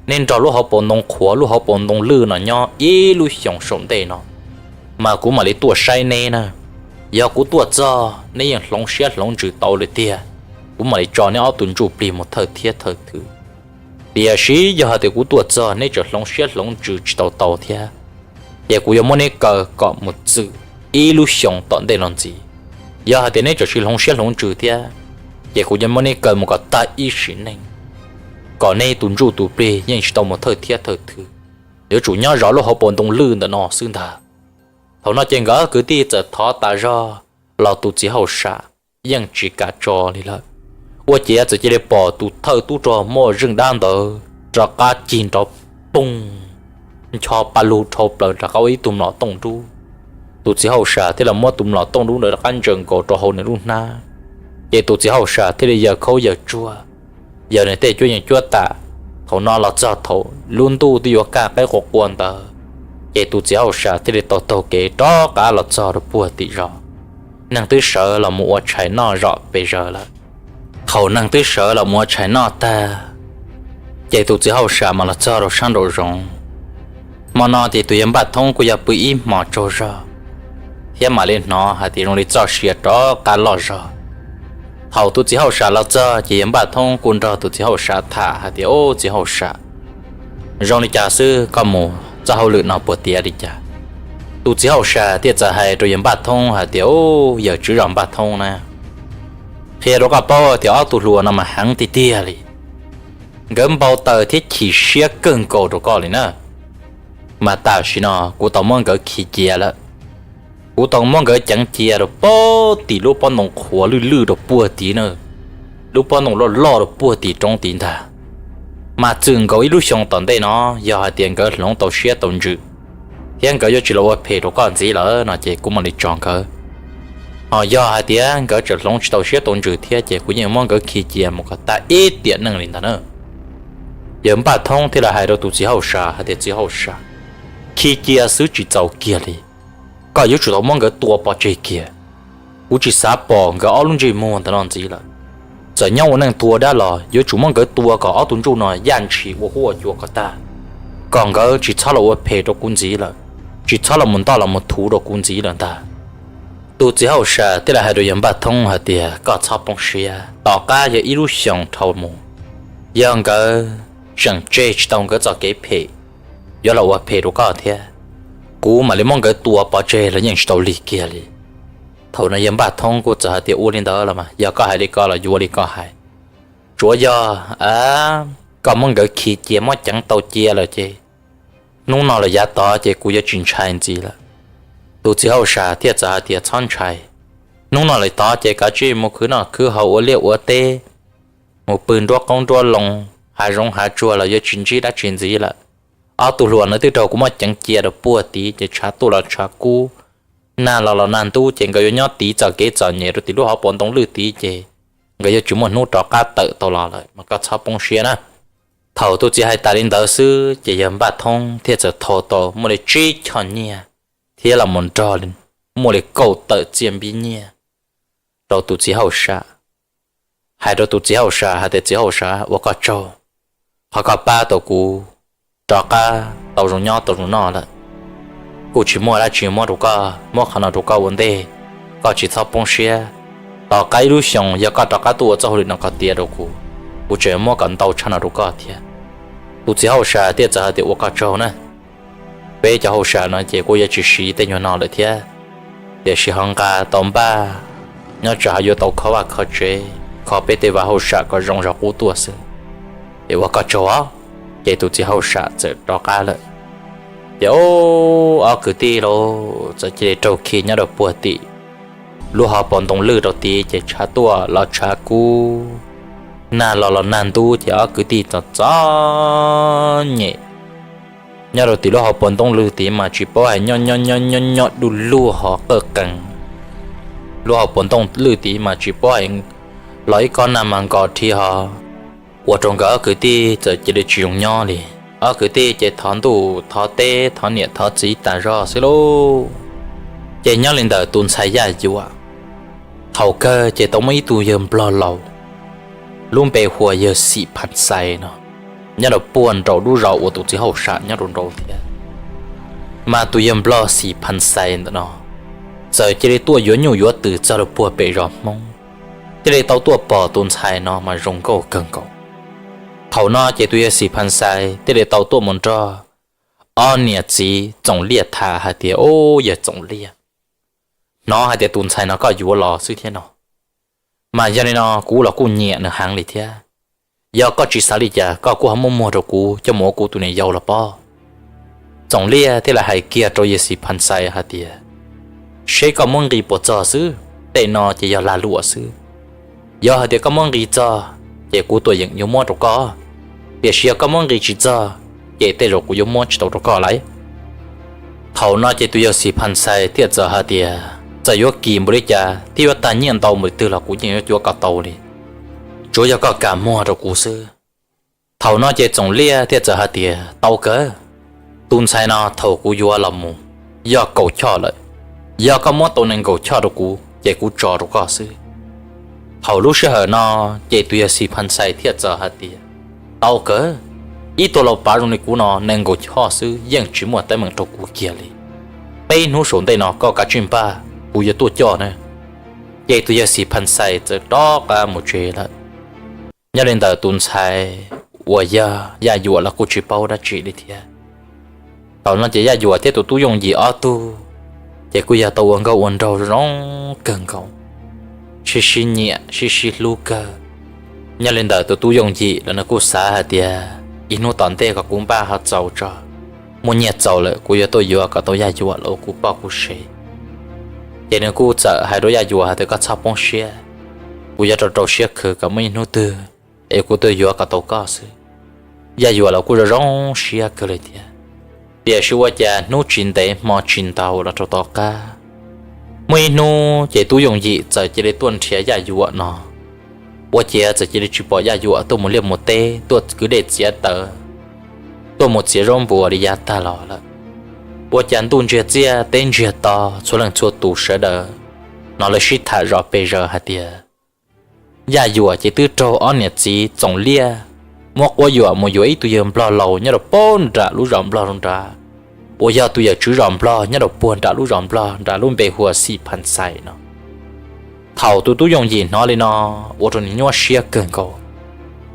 neb nrog lub hauv paus ntoo qhuav lub hauv paus ntoo lwj no nyob ib lub xyoos saum ntej no, mas kuv mam li tuaj saib neb na. Yog kuv tuaj txog neb yeej hloov siab hloov ntsws tau li tiag, kuv mam li tso neb ob tug ntsuj plig mus thawj thiab thawj thwv. Tiam sis yog hais tias kuv tuaj txog neb tseem hloov siab hloov ntsws tsis tau tau thiab, ces kuv yuav muab neb kaw kom mus txwm ib lub xyoos tom ntej no ntxiv. Yog hais tias neb tseem tsis hloov siab hloov ntsws thiab, ces kuv yuav muab neb kaw mus kom tag ib sim neej, kom neb tus ntsuj tus plig yeej tsis tau mus thawj thiab thawj thwv, yuav tsum nyob zov lub hauv paus ntoo lwj ntawm no xwb ntag. Thaum no ces nkawd kwv tij txawm thov tas zog los tus txiv hauj sam yeej tsis kam tso li lawm. Ua ciav txawm cia li pom tus thawj tub rog muaj zeej dab ntawd rov qab cig nrov poog, ncho pa lug dhau plaws rov qab ua ib tug mlom tooj dub. Tus txiv hauj sam thiaj li muab tus mlom tooj dub ntawd rov qab ntsaws nkaus rau hauv nws lub hnab, ces tus txiv hauj sam thiaj li yawg khaub yawg tsuag, yawg nws tej cuab yeej cuab tam. Thaum no los txog thaum lub ntuj twb yuav kaj qaib qua qua ntawd, ces tus txiv hauj sam thiaj li tau taug kev rov qab los txog rau puag tim zos. Neeg twb sawv los mus ua tshais noj zom pes zaws lawm. Thaum neeg twb sawv los mus ua tshais noj tag, ces tus txiv hauj sam mas los txog rau sab nraum zoov. Hmo no ces tus yawg Npaj Thoob kuj yog pw ib hmos tsaug zog, thiab mam li hnov hais tias zoo li txoj sia rov qab loj zog. Thaum tus txiv hauj sam los txog ces yawg Npaj Thoob kuj nrog tus txiv hauj sam tham hais tias, Ub, txiv hauj sam, zoo li cas xwb, koj mus txoj hauj lwm no puas tiav li cas? Tus txiv hauj sam thiaj txawm hais rau yawg Npaj Thoob hais tias, Ub, yawg tswv zos Npaj Thoob na, qhia rau koj paub tias ob tug hluas no mas heev tiag tiag li. Nkawd npau taws thiab chim siab kawg nkaus rau koj li na. Mas tam sim no kuv tau muab nkawd khi cia lawm. Kuv tau muab nkawd ceev cia rau puag tim lub pob ntoo qhuav lwj lwj rau puag tid na, lub pob ntoo loj loj rau puag tim roob tid ntag. Mas txwm nkaus ib lub xyoo tom ntej no, yog hais tias nkawd hloov tau siab tau ntsws thiab nkawd yuav tsis los ua phem rau koj ntxiv lawm no ces kuv mam li tso nkawd. Ho yog hais tias nkawd tseem hloov tsis tau siab tau ntsws thiab ces kuv yeej muab nkawd khi cia mus kom tag ib tiam neej li ntag na. Yawg Npaj Thoob thiaj li hais rau tus txiv hauj sam hais tias, Txiv hauj sam, khi cia xwb tsis txaus kiag li, koj yuav tsum tau muab nkawd tua pov tseg kiag. Kuv tsis xav pom nkawd ob lub ntsej muag ntawm no ntxiv lawm. Txawm nyob ua neej tua dab los yuav tsum muab nkawd tua kom ob tug ntsuj no yaj ntshis ua huab ua cua kom tag, kom nkawd tsis txhob los ua phem rau kuv ntxiv lawm, tsis txhob los mus ntoj los mus thuv rau kuv ntxiv lawm ntag. Tus txiv hauj sam thiaj li hais rau yawg Npaj Thoob hais tias, Koj txhob poob siab, tom qab yog ib lub xyoos dhau mus, yog nkawd tseem tseg tsis tau nkawd txoj kev phem yuav los ua phem rau koj thiab, kuv mam li muab nkawd tua pov tseg los yeej tsis tau lig kiag li. Thaum no yawg Npaj Thoob kuj txawm hais tias, Ua li ntawd los mas, yog koj hais li ko los yuav li koj hais. Tsuav yog koj muab nkawd khi cia muab ceev tau cia lawm ces hnub no los yav tod ces kuv yuav tsis ntshai ntxiv lawm. Tus txiv hauj sam thiaj txawm hais tias, Txhob ntshai, hnub no los tod ces kav tsij mus khwv noj khwv haus ua liaj ua teb, mus pw nruab qoob nruab loo, hav zoov hav tsuag los yuav tsis ntsib dab tsi ntxiv lawm. Ob tug hluas no twb raug kuv muab ceev cia rau puag tid ces tshav tuaj los tshav kub, nag los los nag ntub ces nkawd yuav nyob tiv txom kev txom nyem rau tim lub hauv paus ntoo lwj tid ces nkawd yuav tsis muaj hnub rov qab tawm tau los lawm mas koj txhob poob siab na. Thaum tus txiv hais tas li ntawd xwb ces yawg Npaj Thoob thiaj txawm thau tau muaj li tsib choj nyiaj thiab los mus nrog muaj li kaum tawm txiaj npib nyiaj rau tus txiv hauj sam, hais rau tus txiv hauj sam hais tias, Txiv hauj sam, ua koj tsaug, qhov koj pab tau kuv rov qab tau zoo nyob tau zoo noj lawm. Kuj tsis muaj dab tsi muab rau koj, muab qhov no rau koj ua ntej, koj tsis txhob poob siab. Tom qab ib lub xyoos yog koj rov qab tuaj ua txoj hauj lwm no kom tiav rau kuv, kuv tseem muab kom ntau tshaj no rau koj thiab. Tus txiv hauj sam thiaj txawm hais tias, Ua koj tsaug na. Peb cov hauj sam no ces kuj yuav tsis siv tej nyuag no lawm thiab, tiam sis ho nqa tau npaj, nyob tsam ho yuav tau kho vaj kho tsev, kho peb tej vaj hauj sam kom zoo zog qub tuaj xwb. Ces ua koj tsaug os. Ces tus txiv hauj sam txawm rov qab lawm. Ces ob kwv tij los txawm cia li raug khi nyob rau puag tim lub hauv paus ntoo lwj rau tid ces tshav tuaj los tshav kub, nag los los nag ntub ces ob kwv tij txom txom nyem. Nyob rau tim lub hauv paus ntoo lwj tid mas tsis paub hais nyob nyob nyob nyob nyob du lug hos qawj qees. Lub hauv paus ntoo lwj tid mas tsis paub hais los ib kob nag mas nkos rhi hos, ua rau nkawd ob kwv tij txawm cia li tsis zoo nyob li. Ob kwv tij ces thov ntuj thov teb thov niam thov txiv tas zog xwb lauj. Ces nyob li ntawm tus ntxhais Yaj Yuam, thaum kawg ces tau muaj ib tug yawg nplog laus lub npe hu ua yawg Xim Phan Xais no, nyob rau puag nraum lub zos uas tus txiv hauj sam nyob rau nraud thiab. Mas tus yawg nplog Xim Phan Xais ntawm no txawm cia li tuaj yuav nyuj yuav twm txog rau puag pem zos Hmoob, thiaj li tau tuaj pom tus ntxhais no mas zoo nkauj kawg nkaus. Thaum no ces tus yawg Xim Phas Xais thiaj li tau tuaj mus nrog ob niam txiv Txoov Liaj tham hais tias, Ub, yawg Txoov Liaj, hnov hais tias tus ntxhais no koj yuav los xwb thiab no, mas yog li no kuv los kuj nyiam nws heev li thiab. Yog koj tsis xav li cas koj kuj ho muab muag rau kuv coj mus ua kuv tus niam yau los pob. Txoov Liaj thiaj li hais kiag rau yawg Xim Phas Xais hais tias, Seb koj muab nqi puas txog xwb, tej no ces yog lag luam xwb. Yog hais tias koj muab nqi txog, ces kuv tuaj yeem yuav muab rau koj, tiam sis yog koj muab nqi tsis txog, ces tej zaum kuv yuav muab tsis tau rau koj lauj. Thaum no ces tus yawg Xim Phas Xais thiaj txawm hais tias, Txawm yuav kim npaum li cas thiab yuav tag nyiaj ntau npaum twg los kuv yeej yuav cuav kom tau li, tsuav yog koj kam muag rau kuv xwb. Thaum no ces Txoov Liaj thiaj txawm hais tias, Tau kawg, tus ntxhais no thaum kuv yuav los mus yog kaum choj lawm, yog koj muab tau nees nkaum choj rau kuv ces kuv tso rau koj xwb. Thaum lub sij hawm no ces tus yawg Xim Phas Xais thiaj txawm hais tias, Tau kawg, ib tug laus pav zoo li kuv no nees nkaum choj xwb yeej tsis muaj teeb meem rau kuv kiag li. Peb hnub saum ntej no koj kav tsij npaj, kuv yuav tuaj coj na. Ces tus yawg Xim Phas Xais txawm rov qab mus tsev lawm. Nyob li ntawm tus ntxhais uas yog Yaj Yuam los kuj tsis paub dab tsi li thiab. Thaum no ces Yaj Yuam thiab tus tub Yooj Yim ob tug ces kuj yog tau ua nkauj ua nraug zoo kawg nkaus, sib sib nyiam sib sib hlub kawg. Nyob li ntawm tus tub Yooj Yim los nws kuj xav hais tias, Ib hnub tom ntej kom kuv npaj ho txaus tso, muaj nyiaj txaus lawm kuv yuav tuaj yuav kom tau Yaj Yuam los ua kuv poj kuv sev. Ces nws kuj txawm hais rau Yaj Yuam hais tias, Koj txhob poob siab, kuv yuav rau rau siab khwv kom muaj ib hnub twg es kuv tuaj yuav kom tau koj xwb. Yaj Yuam los kuj zoo zoo siab kawg li thiab. Tiam sis ua cas hnub tsis ntev hmo tsis ntau los rau tom qab, muaj ib hnub ces tub Yooj Yim txawm cia li tuaj nrhiav Yaj Yuam no, ua ciav txawm cia li tsis pom Yaj Yuam tuaj mus liaj mus teb, tuaj kwv dej txiav taws, tuaj mus txiav zaub npua li yav tag los lawm. Ua cas ntuj ntsiag txiaj teb ntsiag to, txhua leej txhua tus sawv daws no lawv sib tham zom pes zaws hais tias, Yaj Yuam ces twb raug ob niam txiv Txoov Liaj muab quab yuam mus yuav ib tug yawg nplog laus nyob rau puag nram lub zos nplog nrad, uas yog tus yawm tswv zos nplog nyob rau puag nram lub zos nplog nrad lub npe hu ua Xim Phas Xais no. Thaum tus tub Yooj Yim hnov li no, ua rau nws nyuaj siab kawg nkaus.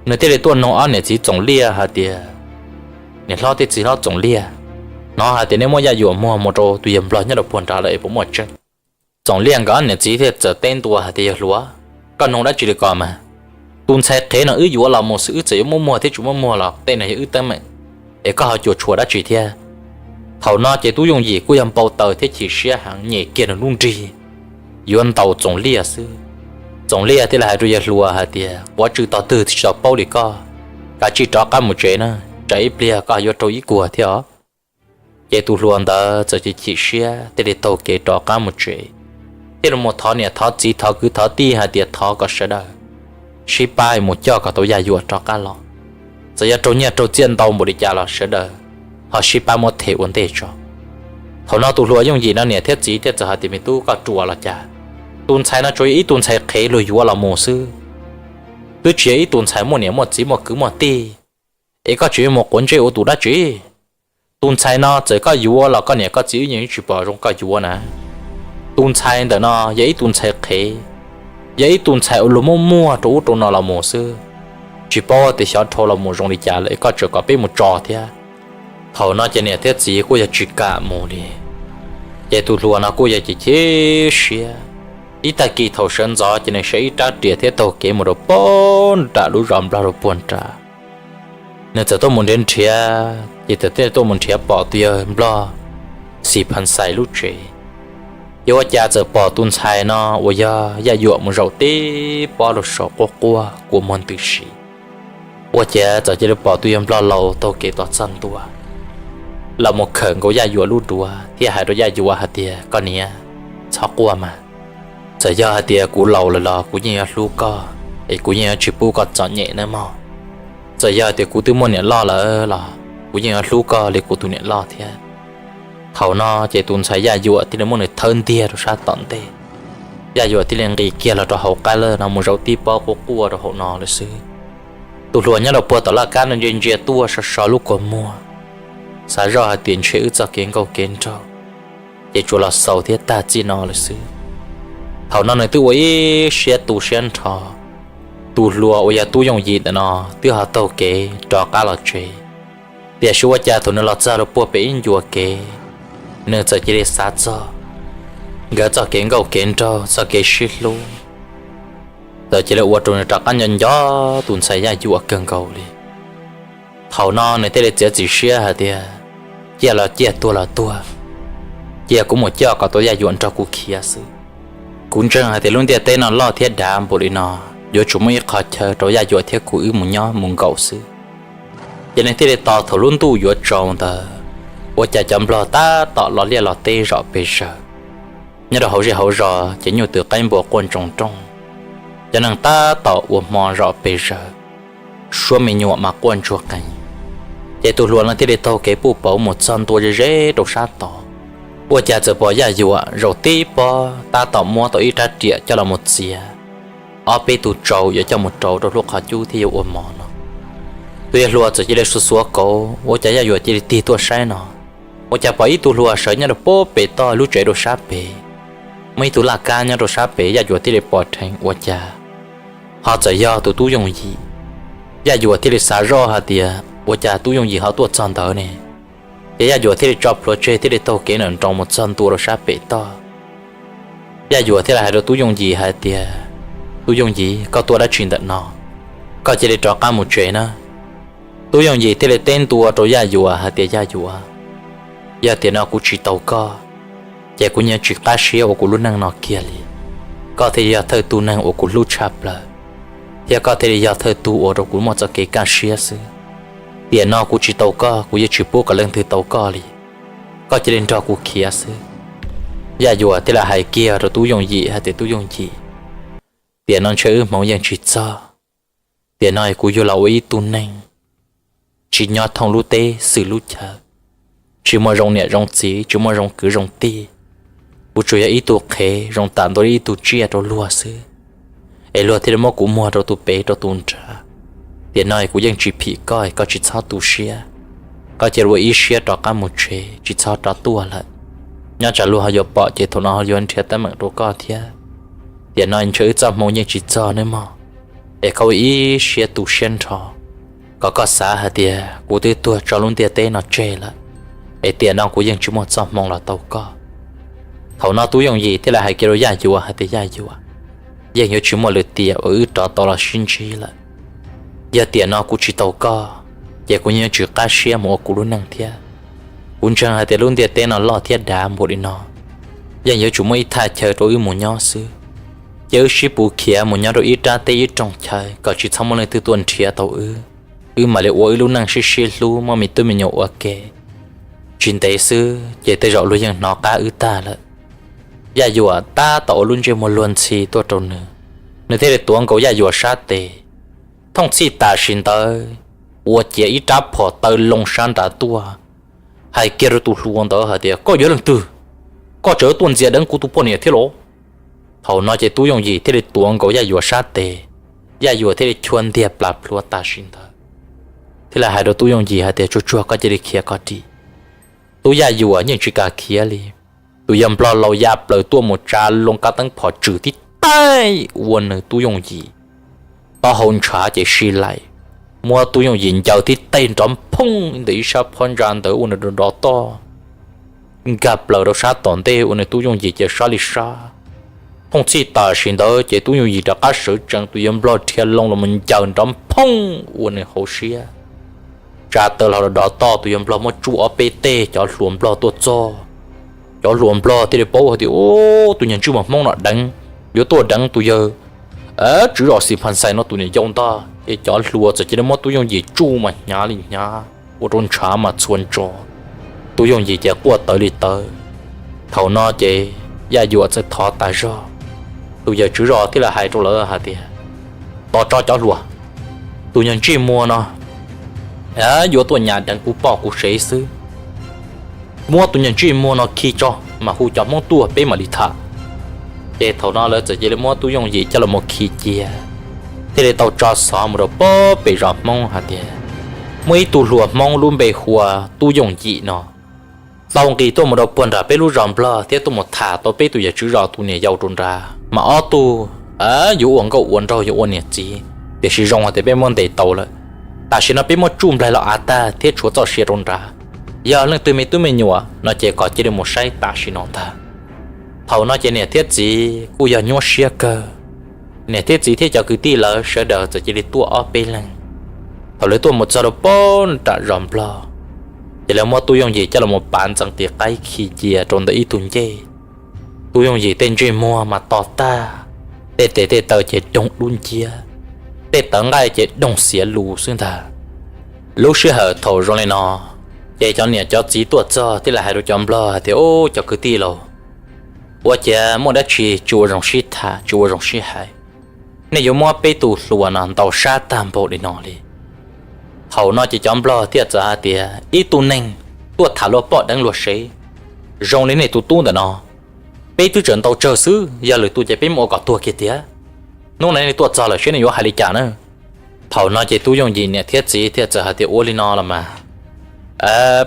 Nws thiaj li tuaj noog ob niam txiv Txoov Liaj hais tias, Niam hlob thiab txiv hlob Txoov Liaj, hnov hais tias nej muab Yaj Yuam muag mus rau tus yawg nplog nyob rau puag nrad lawm es puas muaj tseeb? Txoov Liaj nkawd ob niam txiv thiaj txawm teb ntua hais tias, Yawg hluas, koj noog dab tsi li ko mas? Tus ntxhais qhev no wb yuav los mus xwb, wb txawm yuav muab muag thiab tsis muab muag los tej no yog wb teeb meem, es koj ho cuam tshuam dab tsi thiab? Thaum no ces tub Yooj Yim kuj yog npau taws thiab chim siab heev, nyem kiag nws lub nrig yuav ntaus Txoov Liaj xwb. Txoov Liaj thiaj li hais rau yawg hluas hais tias, Quav tsw tog twg tsis tau paub li koj, kav tsij rov qab mus tsev na, tsam ib pliag koj yuav raug ib kuag thiab os. Ces tus hluas ntawd txawm chim chim siab thiaj li taug kev rov qab mus tsev, thiaj li mus thov niam thov txiv thov kwv thov tij hais tias thov kom sawv daws sib pab mus coj kom tau Yaj Yuam rov qab los. Txawm yog raug nyiaj raug txiaj ntau npaum li cas los sawv daws ho sib pab muab them ua ntej tso. Thaum no tus hluas Yooj Yim no niam thiab txiv thiaj txawm hais tias, Me tub, koj ruam los cas? Tus ntxhais no tsuas yog ib tug ntxhais qhev luag yuav los mus xwb, twb tsis yog ib tug ntxhais muaj niam muaj txiv muaj kwv muaj tij, es koj tseem yuav mus quav ntsej ua tus dab tsi? Tus ntxhais no txawm koj yuav los koj niam koj txiv wb yeej tsis pom zoo koj yuav na. Tus ntxhais ntawm no yog ib tug ntxhais qhev, yog ib tug ntxhais uas luag muab muag rau ub rau no los mus xwb, tsis paub tias xyov dhau los mus zoo li cas lawm es koj tseem kom peb mus tso thiab. Thaum no ces niam thiab txiv kuj yog tsis kam mus li. Ces tus hluas no kuj yog chim chim siab. Ib tag kis thaum sawv ntxov ces nws saib ib rab riam thiab taug kev mus rau puag nram lub zos nplog rau puag nrad. Nws txawm tuaj mus nrhiav nrhiav ces txawm tuaj mus nrhiav pom tus yawg nplog Xim Phas Xais lub tsev. Ces ua cas txawm pom tus ntxhais no uas yog Yaj Yuam mus zaum tib pob rau saum quaj quaj kua muag ntws si. Ua ciav txawm cia li pom tus yawg nplog laus taug kev tom txaj ntua los mus khawm nkaus Yaj Yuam lub duav thiab hais rau Yaj Yuam hais tias, Koj niam, txhob quaj mas. Txawm yog hais tias kuv laus lawm los kuv yeej yuav hlub koj, es kuv yeej yuav tsis pub koj txom nyem nawb mog. Txawm yog hais tias kuv twb muaj niam loj lawm los kuv yeej yuav hlub koj li kuv tus niam loj thiab. Thaum no ces tus ntxhais Yaj Yuam thiaj li muab nws thawb ntiag rau sab tom ntej. Yaj Yuam thiaj li nqis kiag los rau hauv qab lawm no mus zaum tib pob quaj quaj rau hauv no lawm xwb. Tus hluas nyob rau puag tom laj kab no ntsia ntsia tuaj so so lub kua muag, xav zoj hais tias ntshe wb txoj kev nkauj kev nraug ces tsuas los xaus thiab tag txij no lawm xwb. Thaum no nws twb ua ib siab tu siab nrho, tus hluas uas yog Tub Yooj Yim ntawm no twb ho taug kev rov qab los tsev. Tiam sis ua cas thaum nws los txog rau puag pem ib ncua kev, nws txawm cia li xav txog nkawd txoj kev nkauj kev nraug, txoj kev sib hlub, txawm cia li ua rau nws rov qab nco nco tus ntxhais Yaj Yuam kawg nkaus li. Thaum no nws thiaj li txiav txim siab hais tias, ciaj los ciaj, tuag los tuag, cia kuv mus coj kom tau Yaj Yuam nrog kuv khiav xwb. Kuv ntseeg hais tias lub ntiaj teb no loj thiab dav npaum li no, yuav tsum muaj ib qhov chaw rau Yaj Yuam thiab kuv wb mus nyob mus nkaum xwb. Ces nws thiaj li tos thaum lub ntuj yuav tsaus ntawd, ua cas cov nplog tab tom los liaj los teb zom pes zawg. Nyob rau hauv zej hauv zos ces nyuj twm qaib npua quaj ntsoos nrooj, cov neeg tab tom ua hmo zom pes zawg, suab me nyuam mas quaj ntsuag qees. Ces tus hluas no thiaj li taug kev puj pauv mus txog ntua ze ze rau sab tod, ua cas txawm pom Yaj Yuam zaum tib pob tab tom muab tau ib rab riam coj los mus txiav ob peb tug tsau yuav coj mus rau rau lub qhov cub thiab yuav ua mov no. Tus yawg hluas txawm cia li xuav xuav kauv, ua cas Yaj Yuam cia li tig tuaj saib no, ua cas pom ib tug hluas sawv nyob rau puag pem toj lub tsev rau sab pem. Muaj ib tug laj kab nyob rau sab pem, Yaj Yuam thiaj li pom dheev ua cas ho txawm yog tus Tub Yooj Yim. Yaj Yuam thiaj li xav zoj hais tias ua cas Tub Yooj Yim ho tuaj txog ntawd ne. Ces Yaj Yuam thiaj li tso plhuav tseg thiaj li taug kev nrawm nroos mus txog ntua rau sab pem toj. Yaj Yuam thiaj li hais rau Tub Yooj Yim hais tias, Tub Yooj Yim, koj tuaj dab tsi ntawm no? Koj cia li rov qab mus tsev na. Tub Yooj Yim thiaj li teb ntua rau Yaj Yuam hais tias, Yaj Yuam, yog tiam no kuv tsis tau koj, ces kuv yeej tsis qab siab ua kuv lub neej no kiag li. Koj thiaj yog thawj tug neeg uas kuv hlub tshaj plaws, thiab koj thiaj li yog thawj tug ua rau kuv muaj txoj kev kaj siab xwb. Tiam no kuv tsis tau koj, kuv yeej tsis pub kom leej twg tau koj li. Koj cia li nrog kuv khiav xwb. Yaj Yuam thiaj li hais kiag rau Tub Yooj Yim hais tias, Tub Yooj Yim, tiam no ntshe wb hmoov yeej tsis txog. Tiam no kuv yuav los ua ib tug neeg tsis nyob thooj lub teb xwm lub chaw, tsis muaj zoo niam zoo txiv, tsis muaj zoo kwv zoo tij. Kuv tsuas yog ib tug qhev zoo tam ntua li ib tug tsiaj rau luag xwb, es luag thiaj li muab kuv muag rau tus pem rau tus nrad. Tiam no kuv yeej tsis phim koj, koj tsis txhob tu siab. Koj cia li ua ib siab rov qab mus tsev, tsis txhob rov tuaj lawm. Nyob tsam luag ho yuav pom ces thaum no ho yuav nrhiav teeb meem rau koj thiab. Tiam no ntshe wb txoj hmoo yeej tsis txog nawb mog, es koj ua ib siab tu siab nrho, kom koj xav hais tias kuv twb tuag tso lub ntiaj teb no tseg lawm, es tiam no kuv yeej tsis muaj txoj hmoo los tau koj. Thaum no Tub Yooj Yim thiaj li hais kiag rau Yaj Yuam hais tias, Yaj Yuam, yeej yuav tsis muaj lwm tiam uas wb rov tau los sib ntsib lawm. Yog tiam no kuv tsis tau koj, ces kuv yeej yuav tsis qab siab mus ua kuv lub neej thiab. Kuv ntseeg hais tias lub ntiaj teb no loj thiab dav npaum li no, yeej yuav tsum muaj ib thaj chaw rau wb mus nyob xwb. Ces wb sib pus khiav mus nyob rau ib rab teb ib rooj chaw kom tsis txhob muaj leej twg tuaj nrhiav tau wb, wb mam li ua wb lub neej sib sib hlub muaj me tub me nyuam ua ke. Tsis ntev xwb ces tej zaum luag yeej hnov qab wb tag lawm. Yaj Yuam tab tom ua lub ntsej muag luag ntxhi tuaj rau nws, nws thiaj li tuav nkaus Yaj Yuam sab tes. Thooj txhij tam sim ntawd, ua ciav ib rab phom taw loo sab nrad tuaj, hais kiag rau tus hluas ntawd hais tias, Koj yog leej twg? Koj tseem tuaj ntxias deev kuv tus poj niam thiab los? Thaum no ces Tub Yooj Yim thiaj li tuav nkaus Yaj Yuam sab tes, Yaj Yuam thiaj li chua ntiag plas plhuav tam sim ntawd, thiaj li hais rau Tub Yooj Yim hais tias, Tsuag tsuag, koj cia li khiav kom dim. Tub Yaj Yuam yeej tsis kam khiav li. Tus yawg nplog laus ya plaws tuaj mus tsa loo kab teeb phom tswm tib taig ua nws Tub Yooj Yim taub hau ntshav ces si laim, muab Tub Yooj Yim ncaws tib teg nrov nphoob ntawm ib sab phab ntsa ntawd ua nws rov toj nkag plaws rau sab tom ntej ua nws Tub Yooj Yim ces sab li sab. Thooj txhij tam sim ntawd ces Tub Yooj Yim rov qab sawv tsees, tus yawg nplog dhia loo los mus ncaws nrov nphoob ua nws hauv siab, tsa taw los rov toj. Tus yawg nplog muab tsuj ob peb teg, cov hluas nplog tuaj txog, cov hluas nplog thiaj li paub hais tias, Ub, tus niag ntsej muag Hmoob no deev, yuav tuaj deev tus yawg tswv zos Xis Phas Xais no tus niam yau ntag. Ces cov hluas txawm cia li muab Tub Yooj Yim tsuj mas hnyav li hnyav, ua rau ntshav mas txhua ntso. Tub Yooj Yim ces quaj tawv li tawv. Thaum no ces Yaj Yuam txawm thov tas zog. Tus yawg tswv zos thiaj li hais rau lawv hais tias, Tos tso cov hluas, tus niag ntsej muag no yuav tuaj nyas deev kuv poj kuv sev xwb. Muab tus niag ntsej muag no khi tso, mam hu cov Hmoob tuaj peb mam li tham. Ces thaum no lawv txawm cia li muab Tub Yooj Yim coj los khi cia, thiaj li tau tso xov mus rau puag pem zos Hmoob hais tias, muaj ib tug hluas Hmoob lub npe hu ua Tub Yooj Yim no, tau nqis tuaj mus rau puag nram peb lub zos Nplog thiab tuaj mus tham tau peb tus yawm tswv zos tus niam yau rau nrad mas ob tug yuav ua nkauj ua nraug yuav ua niam txiv, tiam sis zoo hais tias peb muab ntes tau lawm. Tam sim no peb muab tsuj nplaig los av tag thiab tshuav txoj sia rau nrad. Yog leej twg me tub me nyuam no ces kom cia li mus saib tam sim no ntag. Thaum no ces niam thiab txiv kuj yog nyuaj siab kawg. Niam thiab txiv thiab cov kwv tij lawv sawv daws txawm cia li tuaj ob peb leeg. Thaum lawv tuaj mus txog rau pem nram zos Nplog, ces lawv muab Tub Yooj Yim coj los mus pav ntxeev tiv qaib khi cia rau ntawm ib tug ncej. Tub Yooj Yim tej ntsej muag mas to tag, tej tes tej taw ces doog dub nciab, tej tawv nqaij ces doog xiav lus xwb ntag. Lub sij hawm thaum zoo li no, ces cov niam cov txiv tuaj txog thiaj li hais rau cov Nplog hais tias, Ub, cov kwv tij laus, ua cas muaj dab tsi tsis ua zoo sib tham tsis ua zoo sib hais? Nej yuav muab peb tus hluas no ntaus sab tag npaum li no li. Thaum no ces cov Nplog thiaj txawm hais tias, Ib tug neeg tuaj tham luag poj deev luag sev zoo li nej tus tub ntawm no, peb twb tseem ntaus tsawg xwb, yog lwm tus ces peb muab ua kom tuag kiag tiag. Hnub no nej tuaj txog lawm seb nej yuav hais li cas na? Thaum no ces Tub Yooj Yim niam thiab txiv thiaj txawm hais tias, Ua li no los mas,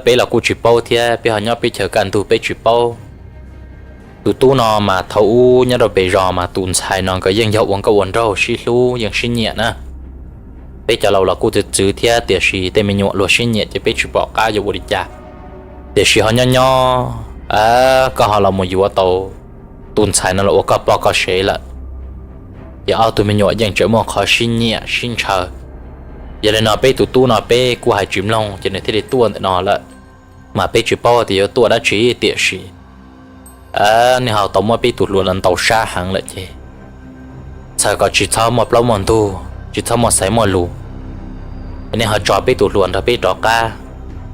peb los kuj tsis paub thiab, peb ho nyob peb chaw kaj ntug peb tsis paub. Tus tub no mas thaum ub nyob rau pem zos mas tus ntxhais no nkawd yeej yog ua nkauj ua nraug sib hlub yeej sib nyiam na. Peb cov laus los kuj txwv txwv thiab, tiam sis tej me nyuam luag sib nyiam ces peb tsis pom qab yuav ua li cas. Tiam sis ho nyob nyob, koj ho los mus yuav tau tus ntxhais no los ua koj poj koj sev lawm, ces ob tug me nyuam yeej tseem muaj qhov sib nyiam sib ntshaw. Yog li no peb tus tub no peb kuj hais tsis mloog ces nws thiaj li tuaj ntawm no lawm. Mas peb tsis paub tias yuav tuaj dab tsi, tiam sis nej ho tau muab peb tus hluas los ntaus sab heev lawm ces txhawm kom tsis txhob muaj plaub muaj ntug, tsis txhob muaj xaiv muaj lus, nej ho tso peb tus hluas nrog peb rov qab.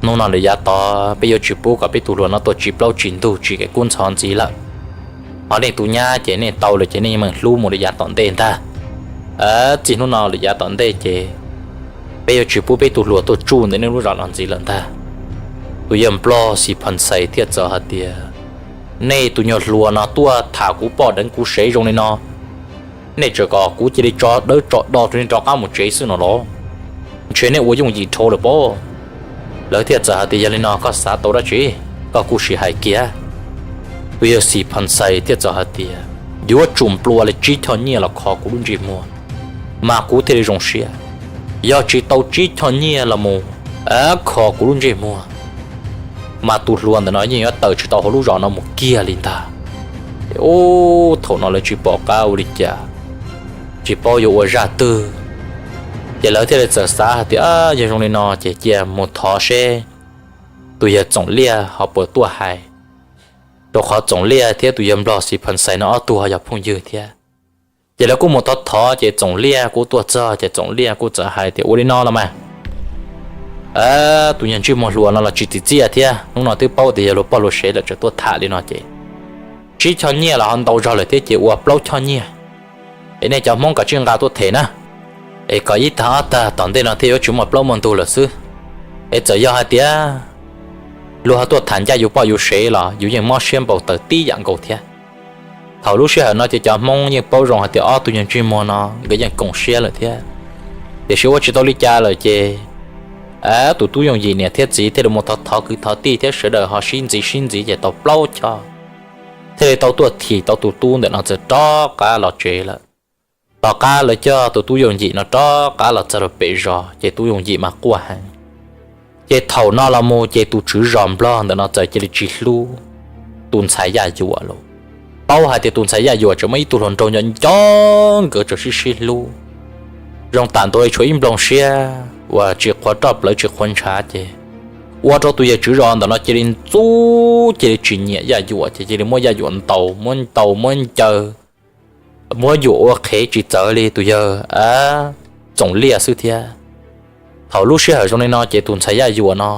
Hnub no lawm yav tod peb yuav tsis pub kom peb tus hluas no tuaj tsim plaub tsim ntug tsim kev kub ntxhov ntxiv lawm. Ho nej tus nyab ces nej tau lawm ces nej meem hlub mus li yav tom ntej ntag. Txij hnub no lawm yav tom ntej ces peb yuav tsis pub peb tus hluas tuaj tsuj ntawm nej lub zos no ntxiv lawm ntag. Tus yawg Nplog Xis Phas Xais thiaj txawm hais tias, Nej tus nyuag hluas no tuaj tham kuv poj deev kuv sev zoo li no, nej tseem kom kuv cia li tso dawb tso do rau nej rov qab mus tsev xwb no los? Ntshe nej ua yooj yim dhau lawm pob. Lawv thiaj txawm hais tias, Yog li no koj xav tau dab tsi? Koj kuj sim hais kiag. Tus yawg Xis Phas Xais thiaj txawm hais tias, Yuav tsum nplua li tsib choj nyiaj los kho kuv lub ntsej muag, mas kuv thiaj li zoo siab. Yog tsis tau tsib choj nyiaj los mus kho kuv lub ntsej muag, mas tus hluas ntawm no yeej yuav tawm tsis tau hauv lub zos no mus kiag li ntag. Ub, thaum no lawv tsis pom qab ua li cas, tsis paub yuav ua zaj twg, ces lawv thiaj li txawm xav hais tias, Yog zoo li no ces cia mus thov seb tus yawg Txoom Liaj ho puas tuaj hais, rau qhov Txoom Liaj thiab tus yawg Nplog Xis Phas Xais no ob tug ho yog phooj ywg thiab. Ces lawv kuj mus thov thov ces Txoom Liaj kuj tuaj txog ces Txoom Liaj kuj txawm hais tias, Ua li no los mas, tus nyuag ntsej muag hluas no los tsis txim txiaj thiab, hnub no twb paub tias yog luag poj luag sev lawm tseem tuaj tham li no ces tsib choj nyiaj los ho ntau zog lawm thiab ces ua plaub choj nyiaj, es nej cov Hmoob kav tsij nqa tuaj them na, es kom ib tag ob tag tom ntej no thiaj yuav tsis muaj plaub muaj ntug lawm xwb. Es txawm yog hais tias luag ho tuaj tham ncaj yus poj yus sev los yus yeej mob siab npau taws tib yam nkaus thiab. Thaum lub sij hawm no ces cov Hmoob yeej paub zoo hais tias ob tug nyuag ntsej muag no nkawd yeej koom siab lawm thiab. Tiam sis ua tsis tau li cas lawm ces tus tub Yooj Yim niam thiab txiv thiaj li mus thov thov kwv thov tij thiab sawv daws ho sib ntxiv sib ntxiv ces tau plaub choj, thiaj li tau tuaj thim tau tus tub ntawm no txawm rov qab los tsev lawm. Tom qab lawv coj tus tub Yooj Yim no rov qab los txog rau pem zos ces tub Yooj Yim mas quaj heev. Ces thaum no los mus ces tus tswv zos Nplog ntawm no txawm cia li tsis hlub tus ntxhais Yaj Yuam lawm. Paub hais tias tus ntxhais Yaj Yuam tseem muaj ib tug hluas nraug nco nco nkawd tseem sib sib hlub, zoo tam ntua li tshuav ib nplooj siab uas tsis qhuav roj plawv tsis qhuav ntshav ces ua rau tus yawg tswv zos ntawm no cia li ntxub cia li tsis nyiam Yaj Yuam ces cia li muab Yaj Yuam ntaus muab ntaus muab ncaws, muab Yuam ua qhev tsis txawv li tus yawg Txoom Liaj xwb thiab. Thaum lub sij hawm zoo li no ces tus ntxhais Yaj Yuam no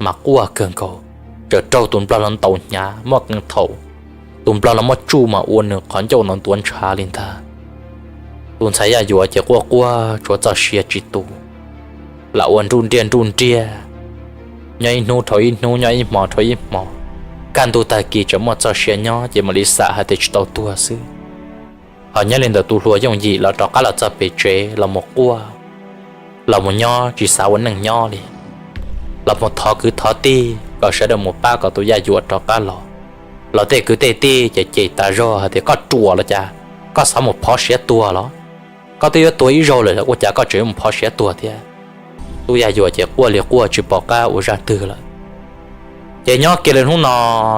mas quaj kawg nkaus, txawm raug tus nplog los ntaus hnyav muaj qee thaum tus nplog los muab tsuj mas ua nws qhov ncauj no ntuav ntshav li ntag. Tus ntxhais Yaj Yuam ces quaj quaj tshuav txoj sia tsis tu, lam ua nruj nriaj nruj nriaj, nyob ib hnub dhau ib hnub, nyob ib hmo dhau ib hmo, kaj ntug tag kis tseem muaj txoj sia nyob ces mam li xam hais tias tsis tau tuag xwb. Ho nyob li ntawm tus hluas Yooj Yim los rov qab los txog pem tsev los mus quaj, los mus nyob tsis xav ua neej nyob li, los mus thov kwv thov tij, kom sawv daws mus pab kom tus Yaj Yuam rov qab los. Los tej kwv tej tij ces cem tas zog hais tias, koj ruam los cas, koj xav mus phov siav tuag los? Koj twb yuav tuag ib zaug lawm ua cas koj tseem yuav mus phov siav tuag thiab? Tub Yaj Yuam ces quaj li quaj tsis pom qab ua zaj twg lawm. Ces nyob kiag li hnub no,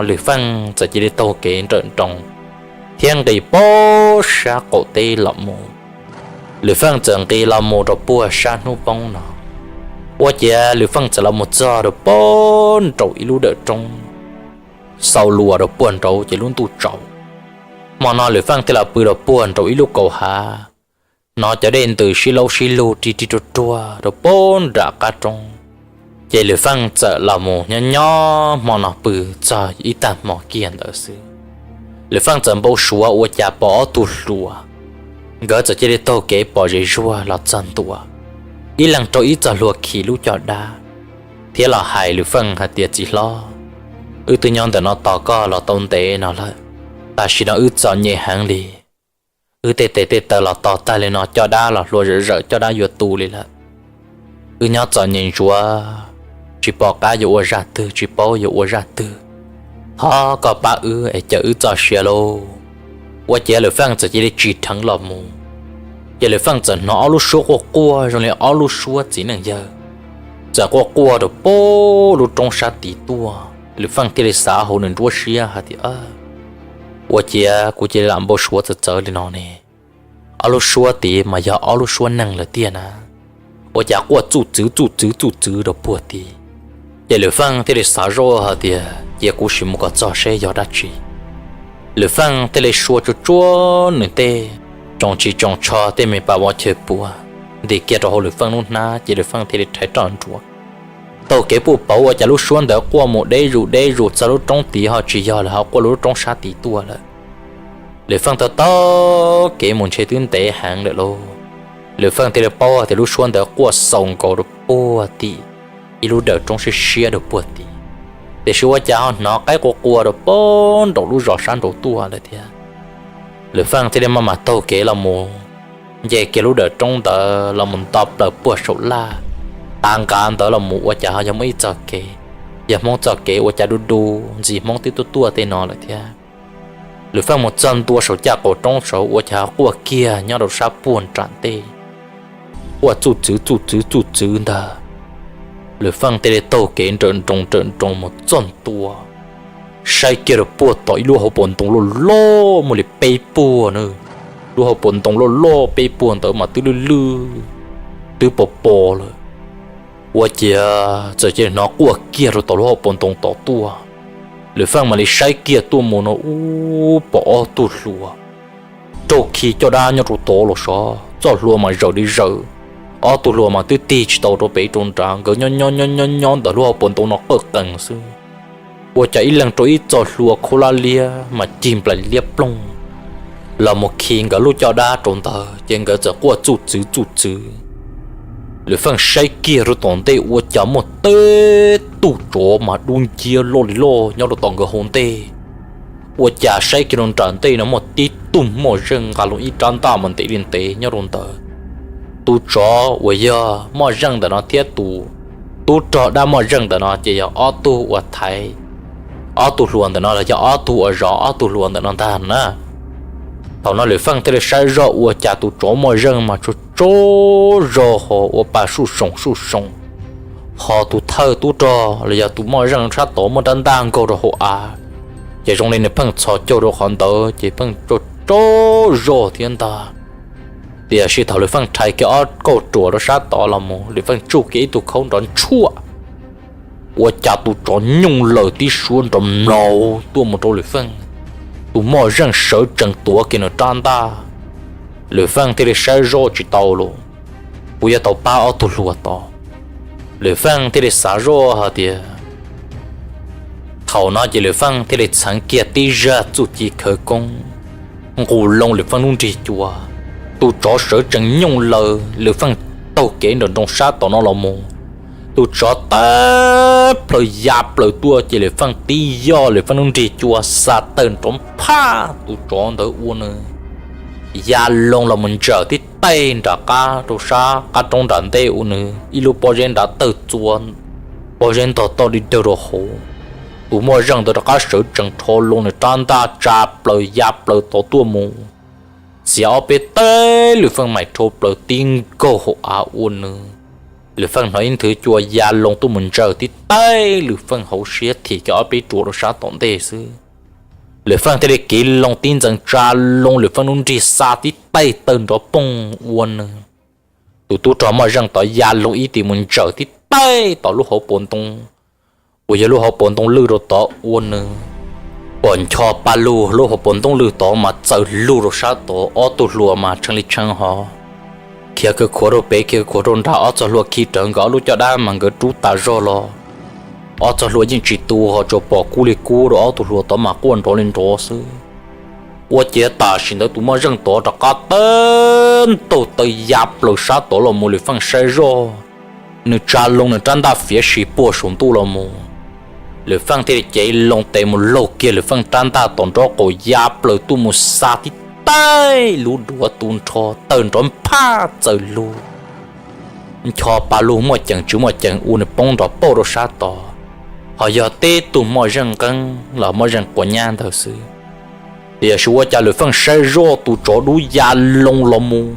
Lwm Feej txawm cia li taug kev nrawm nroos thiab nqis pab sab qaum teb los mus. Lwm Feej txawm nqis los mus rau puag sab hnub poob no, ua ciav Lwm Feej txawm los mus txog rau puag nraum ib lub dawm roob, xaus luas rau puag nraud ces lub ntuj tsaus. Hmo no Lwm Feej thiaj los pw rau puag nraum ib lub kaus hav, hnov cov dej ntws sib laub sib lug ri ri ruag ruag rau puag nram qab roob. Ces Lwm Feej txawm los mus nyob nyob hmo no pw txog ib tag hmo kiag ntawd xwb, Lwm Feej txawm npau suav ua cas pom ob tug hluas, nkawd txawm cia li taug kev pom zem zuag los txog ntua, ib leeg rau ib txoj hlua khi lub caj dab, thiab los hais Lwm Feej hais tias, txiv hlob, wb twb nyob ntawm no tos koj los tau ntev no lawm, tam sim no wb txom nyem heev li. Wb tej tes tej taw los tos tag li no, caj dab los hlua zawm zawm, caj dab yuav tu li lawm. Wb nyob txom nyem ntsuav, tsis pom qab yuav ua zaj twg, tsis paub yuav ua zaj twg. Thov koj pab wb es cawm wb txoj sia lauj. Ua ciav Lwm Feej txawm cia li tsim dheev los mus, ces Lwm Feej txawm hnov ob lub suab quaj quaj zoo li ob lub suab txiv neej yawg, txawm quaj quaj rau puag lub roob sab tid tuaj. Lwm Feej thiaj li xav hauv nws nruab siab hais tias, ua ciav kuv cia li lam npau suav txawv txawv li no ne, ob lub suab tid mas yog ob lub suab neeg lawm tiag na, ua cas quaj txuj txwv txuj txwv txuj txwv rau puag tid. Ces Lwm Feej thiaj li xav zoj hais tias cia kuv sim mus kom txog seb yog dab tsi. Lwm Feej thiaj li sua tsuag tsuag nws tej tsoos tsis tsoos tsho tej me pas vov chaw pua ntim kiag rau hauv Lwm Feej lub hnab, ces Lwm Feej thiaj li rhais roj nruas taug kev puj pauv, ua cas lub suab ntawd quaj mus deb zus deb zus txog lub roob tid ho tsis yog lawm, ho quaj lub roob sab tid tuaj lawm. Lwm Feej taug taug kev mus ntshe twb ntev heev lawm lauj. Lwm Feej thiaj li paub tias lub suab ntawd quaj xaus nkaus rau puag tim ib lub dawm roob siab siab rau puag tid, tiam sis ua cas ho hnov qaib qua qua rau puag nraum lub zos sab nraud tuaj lawm thiab. Lwm Feej thiaj li maj mam taug kev los mus nce kiag lub dawm roob ntawd los mus nto plaws puag saum laj, tav nqav ntawd los mus ua cas ho yog muaj ib txoj kev, yog Hmoob txoj kev ua cas du du ntxim Hmoob twb tuaj tuaj tej no lawm thiab. Lwm Feej mus txog ntua saum caj qaum roob saud ua cas ho quaj kiag nyob rau sab puag nram ntej, quaj txuj txwv txuj txwv txuj txwv ntag. Lwm Feej thiaj li taug kev nrawm nroos nrawm nroos mus txog ntua, saib kiag rau puag tom ib lub hauv paus ntoo loj loj muaj li peb puag na. Lub hauv paus ntoo loj loj peb puag ntawd mas twb lwj lwj, twb pos pos lawm. Ua ciav txawm cia li hnov quaj kiag rau tom lub hauv paus ntoo tom tuaj. Lwm Feej mam li saib kiag tuaj mus no ub pom ob tug hluas raug khi caj dab nyob rau tod los sov, txoj hlua mas zawm li zawm. Ob tug hluas mas twb tig tsis tau rau pem rau nrad, nkawd nyob nyob nyob nyob nyob ntawm lub hauv paus ntoo no qawj qees xwb. Ua cas ib leeg rau ib txoj hlua khaub lab liab mas cig nplaim liab ploog los mus khi nkawd lub caj dab rau ntawd, ces nkawd txawm quaj txuj txwv txuj txwv. Lwm Feej saib kiag rau tom ntej ua cas muaj tib tug tsov mas dub nciab loj li loj nyob rau tom nkawd hauv ntej. Ua cas saib kiag rau nram ntej no muaj tib tug moj zeej nqa loo ib rab ntaj mas ntev li ntev nyob rau ntawd. Tus tsov uas yog moj zeej ntawm no thiab tus tub rog dab moj zeej ntawm no ces yog ob tug uas thaiv ob tug hluas ntawm no los yog ob tug uas zov ob tug hluas ntawm no ntag na. Thaum no Lwm Feej thiaj li saib zoj ua cas tus tsov moj zeej mas tsaug tsaug zog ho ua pa suj soos suj soos, ho tus thawj tub rog los yog tus moj zeej sab tod muaj rab ntaj nkaug rau hauv av, ces zoo li nws pheej txhos caug rau qhov ntawd ces pheej tsaug tsaug zog thiab ntag. Tiam sis thaum Lwm Feej rhais kiag ob kauj ruam rau sab tod los mus, Lwm Feej tsuj kiag ib tug khaub nrov ntshuaj, ua cas tus tsov nyooj laws tib suab nrov mlaus tuaj mus rau Lwm Feej. Tus moj zeej sawv tsees tuav kiag nws rab ntaj. Lwm Feej thiaj li saib zoj tsis tau los, kuv yuav tau pab ob tug hluas tod. Lwm Feej thiaj li xav zoj hais tias, thaum no ces Lwm Feej thiaj li txheev kiag tib zaj txuj ci khawv koob, nqus loo Lwm Feej lub nrig cua. Tus tsov sawv tsees nyooj laws, Lwm Feej taug kev nrawm nroos sab tom no los mus. Tus tsov tawm plaws ya plaws tuaj ces Lwm Feej tib yoj Lwm Feej lub nrig cua xa tawg nrov phaj tus tsov ntawd ua nws ya loo los mus ntsawm tib taig nram qab rau sab qab roob nram ntej ua nws ib lub pob zeb nrad tawg txua Pob zeb ntog toj dig dawg rau hauv. Tus moj zeej ntawd rov qab sawv tsees rho loo nws rab ntaj tsa plaws ya plaws tod tuaj mus, txiav ob peb teg Lwm Feej maim rhau plaws tib nkaug hauv av ua nws. Lwm Feej hnov ib nthwv cua ya loo tuaj mus ntsaws tib teg Lwm Feej hauv siab thim kiag ob peb ruam rau sab tom ntej xwb. Lwm Feej thiaj li kiv loo tib ntxees tsa loo Lwm Feej lub nrig xa tib teg tawg nrov poog ua nws. Tus tub rog moj zeej tod ya loo ib tis mus ntsaws tib teg tom lub hauv paus ntoo uas yog lub hauv paus ntoo lwj rau tod ua nws. Pom ncho pa lug lub hauv paus ntoo lwj tod mas txaws lug rau sab tod, ob tug hluas mas tshee li tshee hov, khiav kaw khuav rau pem khiav kaw khuav rau nrad, ob txog hlua khi rawv nkawd ob lub caj dab mas nkawd rub tas zog los. Ob txog hlua yeej tsis tu ho tsuas pom kub li kub rau ob tug hluas tod mas quaj nrov li nrov xwb. Ua ciav tam sim ntawd tus moj zeej tod rov qab tawg ntaug taw ya plaws sab tod los mus Lwm Feej saib zoj, nws tsa loo nws rab ntaj fiav si puag saum ntuj los mus. Lwm Feej thiaj li cev loo tes mus laug kiag Lwm Feej rab ntaj tom nraub qaum ya plaws tuaj mus xa tib teg lub duav tu nrho tawg nrov nphaj txaws lug. Ncho pa lug muaj ceem tsis muaj ceem ua nws poob nrov pauj rau sab tod, ho yog tib tug moj zeej nqeeb los moj zeej quav nyab ntawd xwb. Tiam sis ua cas Lwm Feej saib zoj tus tsov dub ya loo los mus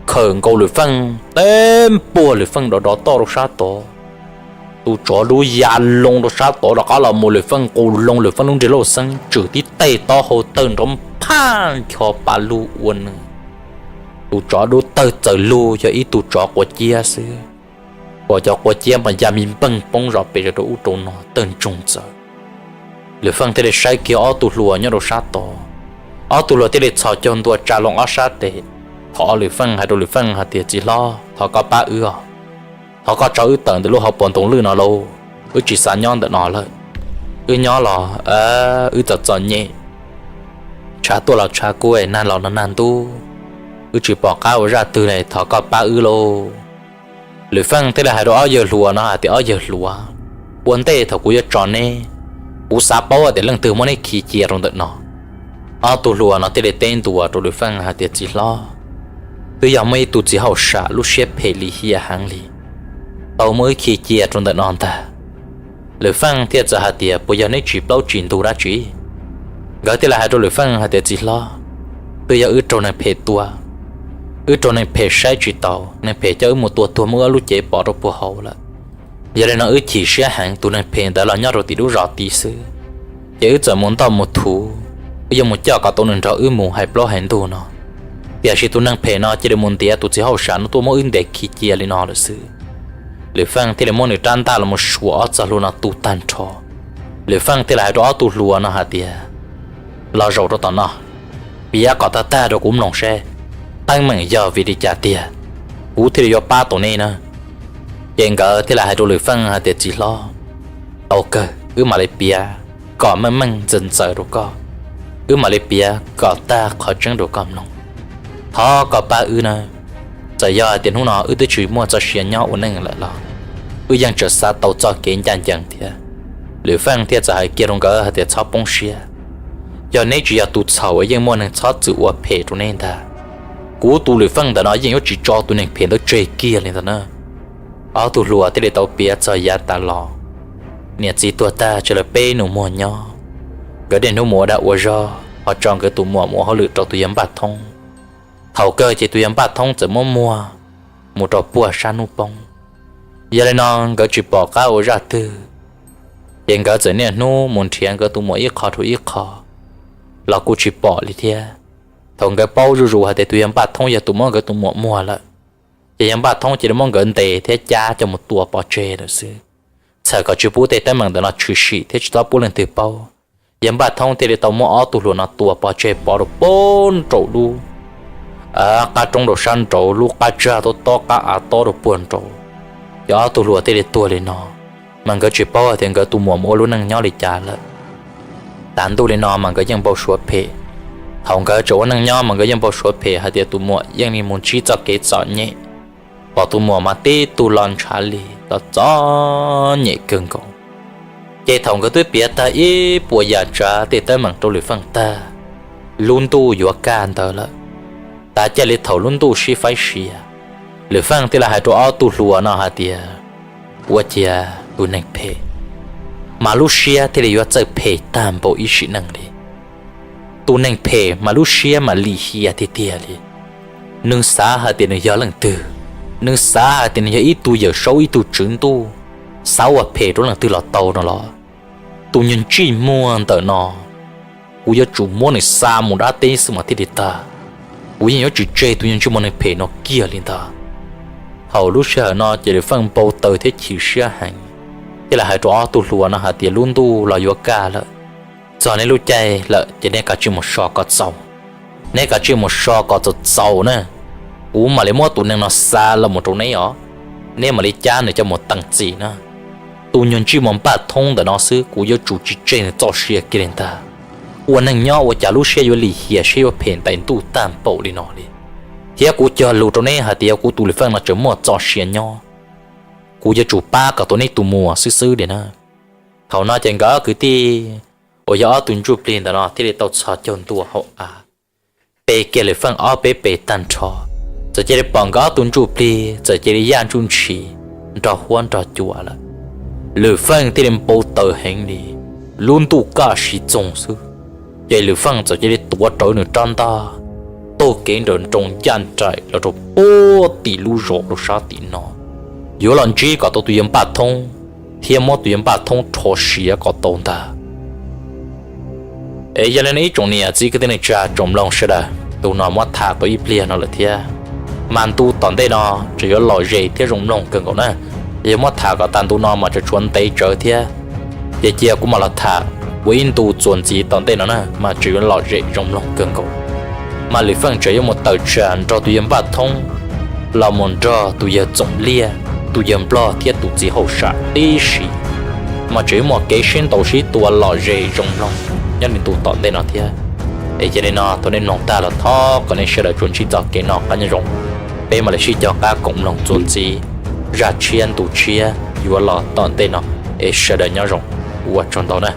khawm nkaus Lwm Feej teb npuag Lwm Feej dov dov toj rau sab tod. Tus tsov dub ya loo rau sab tod rov qab los mus Lwm Feej qus loo Lwm Feej lub nrig lauj xeeb tswm tib teg taub hau tawg nrov nphaj ncho pa lug ua nws. Tus tsov dub tawg txaws lug yog ib tug tsov quav ciab xwb. Pom cov quav ciab mas ya mi npeeg poob zom pes zog rau ub rau no tawg ntsoog txawv. Lwm Feej thiaj li saib kiag ob tug hluas nyob rau sab tod. Ob tug hluas thiaj li txhos caug ntua tsa loo ob sab tes, thov Lwm Feej hais rau Lwm Feej hais tias, Txiv hlob, thov koj pab wb os. Thov koj tso wb tawm ntawm lub hauv paus ntoo lwj no lauj, wb tsis xav nyob ntawm no lawm. Wb nyob los wb txom txom nyem, tshav tuaj los tshav kub, nag los no nag ntub, wb tsis pom qab ua zaj twg li, thov koj pab wb lauj. Lwm Feej thiaj li hais rau ob yawg hluas no hais tias, Ob yawg hluas, ua ntej thaum kuv yuav tso neb, kuv xav paub tias leej twg muab neb khi cia rau ntawm no. Ob tug hluas no thiaj li teb ntua rau Lwm Feej hais tias, Txiv hlob, twb yog muaj ib tug txiv hauj sam lub siab phem lim hiam heev li tau muab wb khi cia rau ntawm no ntag. Lwm Feej thiaj txawm hais tias, Puas yog neb tsis plaub tsis ntug dab tsi? Nkawd thiaj li hais rau Lwm Feej hais tias, Txiv hlob, twb yog wb raug neeg phem tua, wb raug neeg phem saib tsis taus, neeg phem coj wb mus tua tuag muab wb lub cev pov rau puag hauv lawm. Yog li no wb chim siab heev, tus neeg phem ntawd los nyob rau tim lub zos tid xwb, ces wb txawm mus ntoj mus thuv, wb yuav mus coj kom tau nws nrog wb mus hais plaub hais ntug no. Tiam sis tus neeg phem no cia li mus ntiav tus txiv hauj sam no tuaj muab wb ntes khi cia li no lawm xwb. Lwm Feej thiaj li muab nws rab ntaj los mus suam ob txog hlua no tu tag nrho. Lwm Feej thiaj li hais rau ob tug hluas no hais tias, Los zaum rau tom no, piav kom tag tag rau kuv mloog seb teeb meem yog vim li cas tiag, kuv thiaj li yuav pab tau neb na. Ces nkawd thiaj li hais rau Lwm Feej hais tias, Txiv hlob, tau kawg, wb mam li piav kom meej meej ntxaws ntxaws rau koj, wb mam li piav kom tag qhov tseeb rau koj mloog. Thov koj pab wb na, txawm yog hais tias hnub no wb twb tsis muaj txoj sia nyob ua neej lawm los wb yeej tseem xav tau txoj kev ncaj ncees thiab. Lwm Feej thiaj txawm hais kiag rau nkawd hais tias, Txhob poob siab, yog neb tsis yog tus txhaum yeej muaj neeg txhob txwm ua phem rau neb ntag. Kuv tus Lwm Feej ntawm no yeej yuav tsis tso tus neeg phem ntawd tseg kiag li ntag na. Ob tug hluas thiaj li tau piav txog yav tas los, niam txiv tuag tag tseg lawv peb nus muag nyob, nkawd niaj hnub mus ua dag ua zog ho tso nkawd tus muam mus ua hauj lwm rau tus yawg Npaj Thoob. Thaum kawg ces tus yawg Npaj Thoob txawm muab muag mus rau puag sab hnub poob. Yog li no nkawd tsis pom qab ua zaj twg, ces nkawd txawm niaj hnub mus nrhiav nkawd tus muam ib qho rau ib qho los kuj tsis pom li thiab. Thaum nkawd paub zuj zus hais tias tus yawg Npaj Thoob yog tus muab nkawd tus muam muag lawm, ces yawg Npaj Thoob cia li muab nkawd ntes thiab cab coj mus tua pov tseg lawm xwb. Txhawm kom tsis pub tej teeb meem ntawm no tshwm sim thiab tsis txhob pub leej twg paub, yawg Npaj Thoob thiaj li tau muab ob tug hluas no tua pov tseg pov rau puag nraum lub qab roob rau sab nraud lub qab tsag tob tob qab av tob rau puag nraud. Ces ob tug hluas thiaj li tuag li no, mas nkawd tsis paub hais tias nkawd tus muam mus ua lub neej nyob li cas lawm. Tav ntuj li no mas nkawd yeej npau suav phem. Thaum nkawd tseem ua neej nyob mas nkawd yeej npau suav phem hais tias tus muam yeej li mus ntsib txoj kev txom nyem, pom tus muam mas tib tug lo ntshav li txom txom nyem kawg nkaus. Ces thaum nkawd twb piav tag ib puas yam tsav tej teeb meem rau Lwm Feej tag, lub ntuj yuav kaj ntawd lawm. Tav caij li thaum lub ntuj sib faib sia, Lwm Feej thiaj li hais rau ob tug hluas no hais tias, Ua ciav tus neeg phem, mas lub siab thiaj li yuav txawj phem tag npaum ib sim neej li. Tus neeg phem mas lub siab mas lim hiam tiag tiag li. Nws xav hais tias nws yog leej twg, nws xav hais tias nws yog ib tug yawm saub ib tug tswv ntuj, xav ua phem rau leej twg los tau no los. Tus nyuag ntsej muag ntawm no, kuv yuav tsum muab nws xa mus dab teb xwb mas thiaj li tag. Kuv yeej yuav tsis tseg tus nyuag ntsej muag neeg phem no kiag li ntag. Thaum lub sij hawm no ces Lwm Feej npau taws thiab chim siab heev, thiaj li hais rau ob tug hluas no hais tias, lub ntuj los yuav kaj lawm, txog neb lub caij lawm ces neb kav tsij mus so kom txaus. Neb kav tsij mus so kom txaus txaus na, kuv mam li muab tus neeg no xa los mus rau neb os, neb mam li cab nws coj mus teem txim na. Tus nyuag ntsej muag npaj thoob ntawm no xwb kuv yuav tsum tsis tseg nws txoj sia kiag li ntag. Ua neeg nyob ua cas lub siab yuav lim hiam siab yuav phem ntais ntuj tag npaum li no li. Thiab kuv cog lus rau neb hais tias kuv tus Lwm Feej no tseem muaj txoj sia nyob, kuv yuav tsum pab kom tau neb tus muam xwb xwb li na. Thaum no ces nkawd ob kwv tij uas yog ob tug ntsuj plig ntawm no thiaj li tau txhos caug ntua hauv av, pe kiag Lwm Feej ob peb pes tag nrho. Txawm cia li pom nkawd ob tug ntsuj plig txawm cia li yaj ntsuj ntshis nrog huab nrog cua lawm. Lwm Feej thiaj li npau taws heev li, lub ntuj kaj siv txoog xwb, ces Lwm Feej txawm cia li tuav rawv nws rab ntaj taug kev nrawm nroos ncaj nraim los rau puag tim lub zos rau sab tim no, yuav los ntsib kom tau tus yawg npaj thoob thiab muab tus yawg npaj thoob rho siav kom tau ntag. Es yog li no ib tsoom niam txiv kwv tij neej tsa tsoom mloog sawv daws, ntu no muab tham tau ib pliag no lawm thiab, mas ntu tom ntej no tseem yuav lom zem thiab zoo mloog kawg nkaus na. Yog muab tham kom tag ntu no mas tseem tshuav ntev tsawv thiab, ces cia kuv mam los tham ua ib ntu txuas ntxiv tom ntej no na mas tseem yuav lom zem zoo mloog kawg nkaus. Mas Lwm Feej tseem yuav mus tawm tsam nrog tus yawg npaj thoob los mus nrog tus yawg txoom liaj, tus yawg nplog thiab tus txiv hauj sam tib si, mas tseem yuav muaj kev sib ntaus sib tua lom zem zoo mloog nyob li ntu tom ntej no thiab. Es yog li no thaum nej mloog tag los thov kom nej sawv daws tsuas ntsib txoj kev noj qab nyob zoo, peb mam li sib cog qab koom mloog txuas ntxiv zaj tshiab ntu tshiab yuav los tom ntej no. Es sawv daws nyob zoo, ua tsaug ntau na.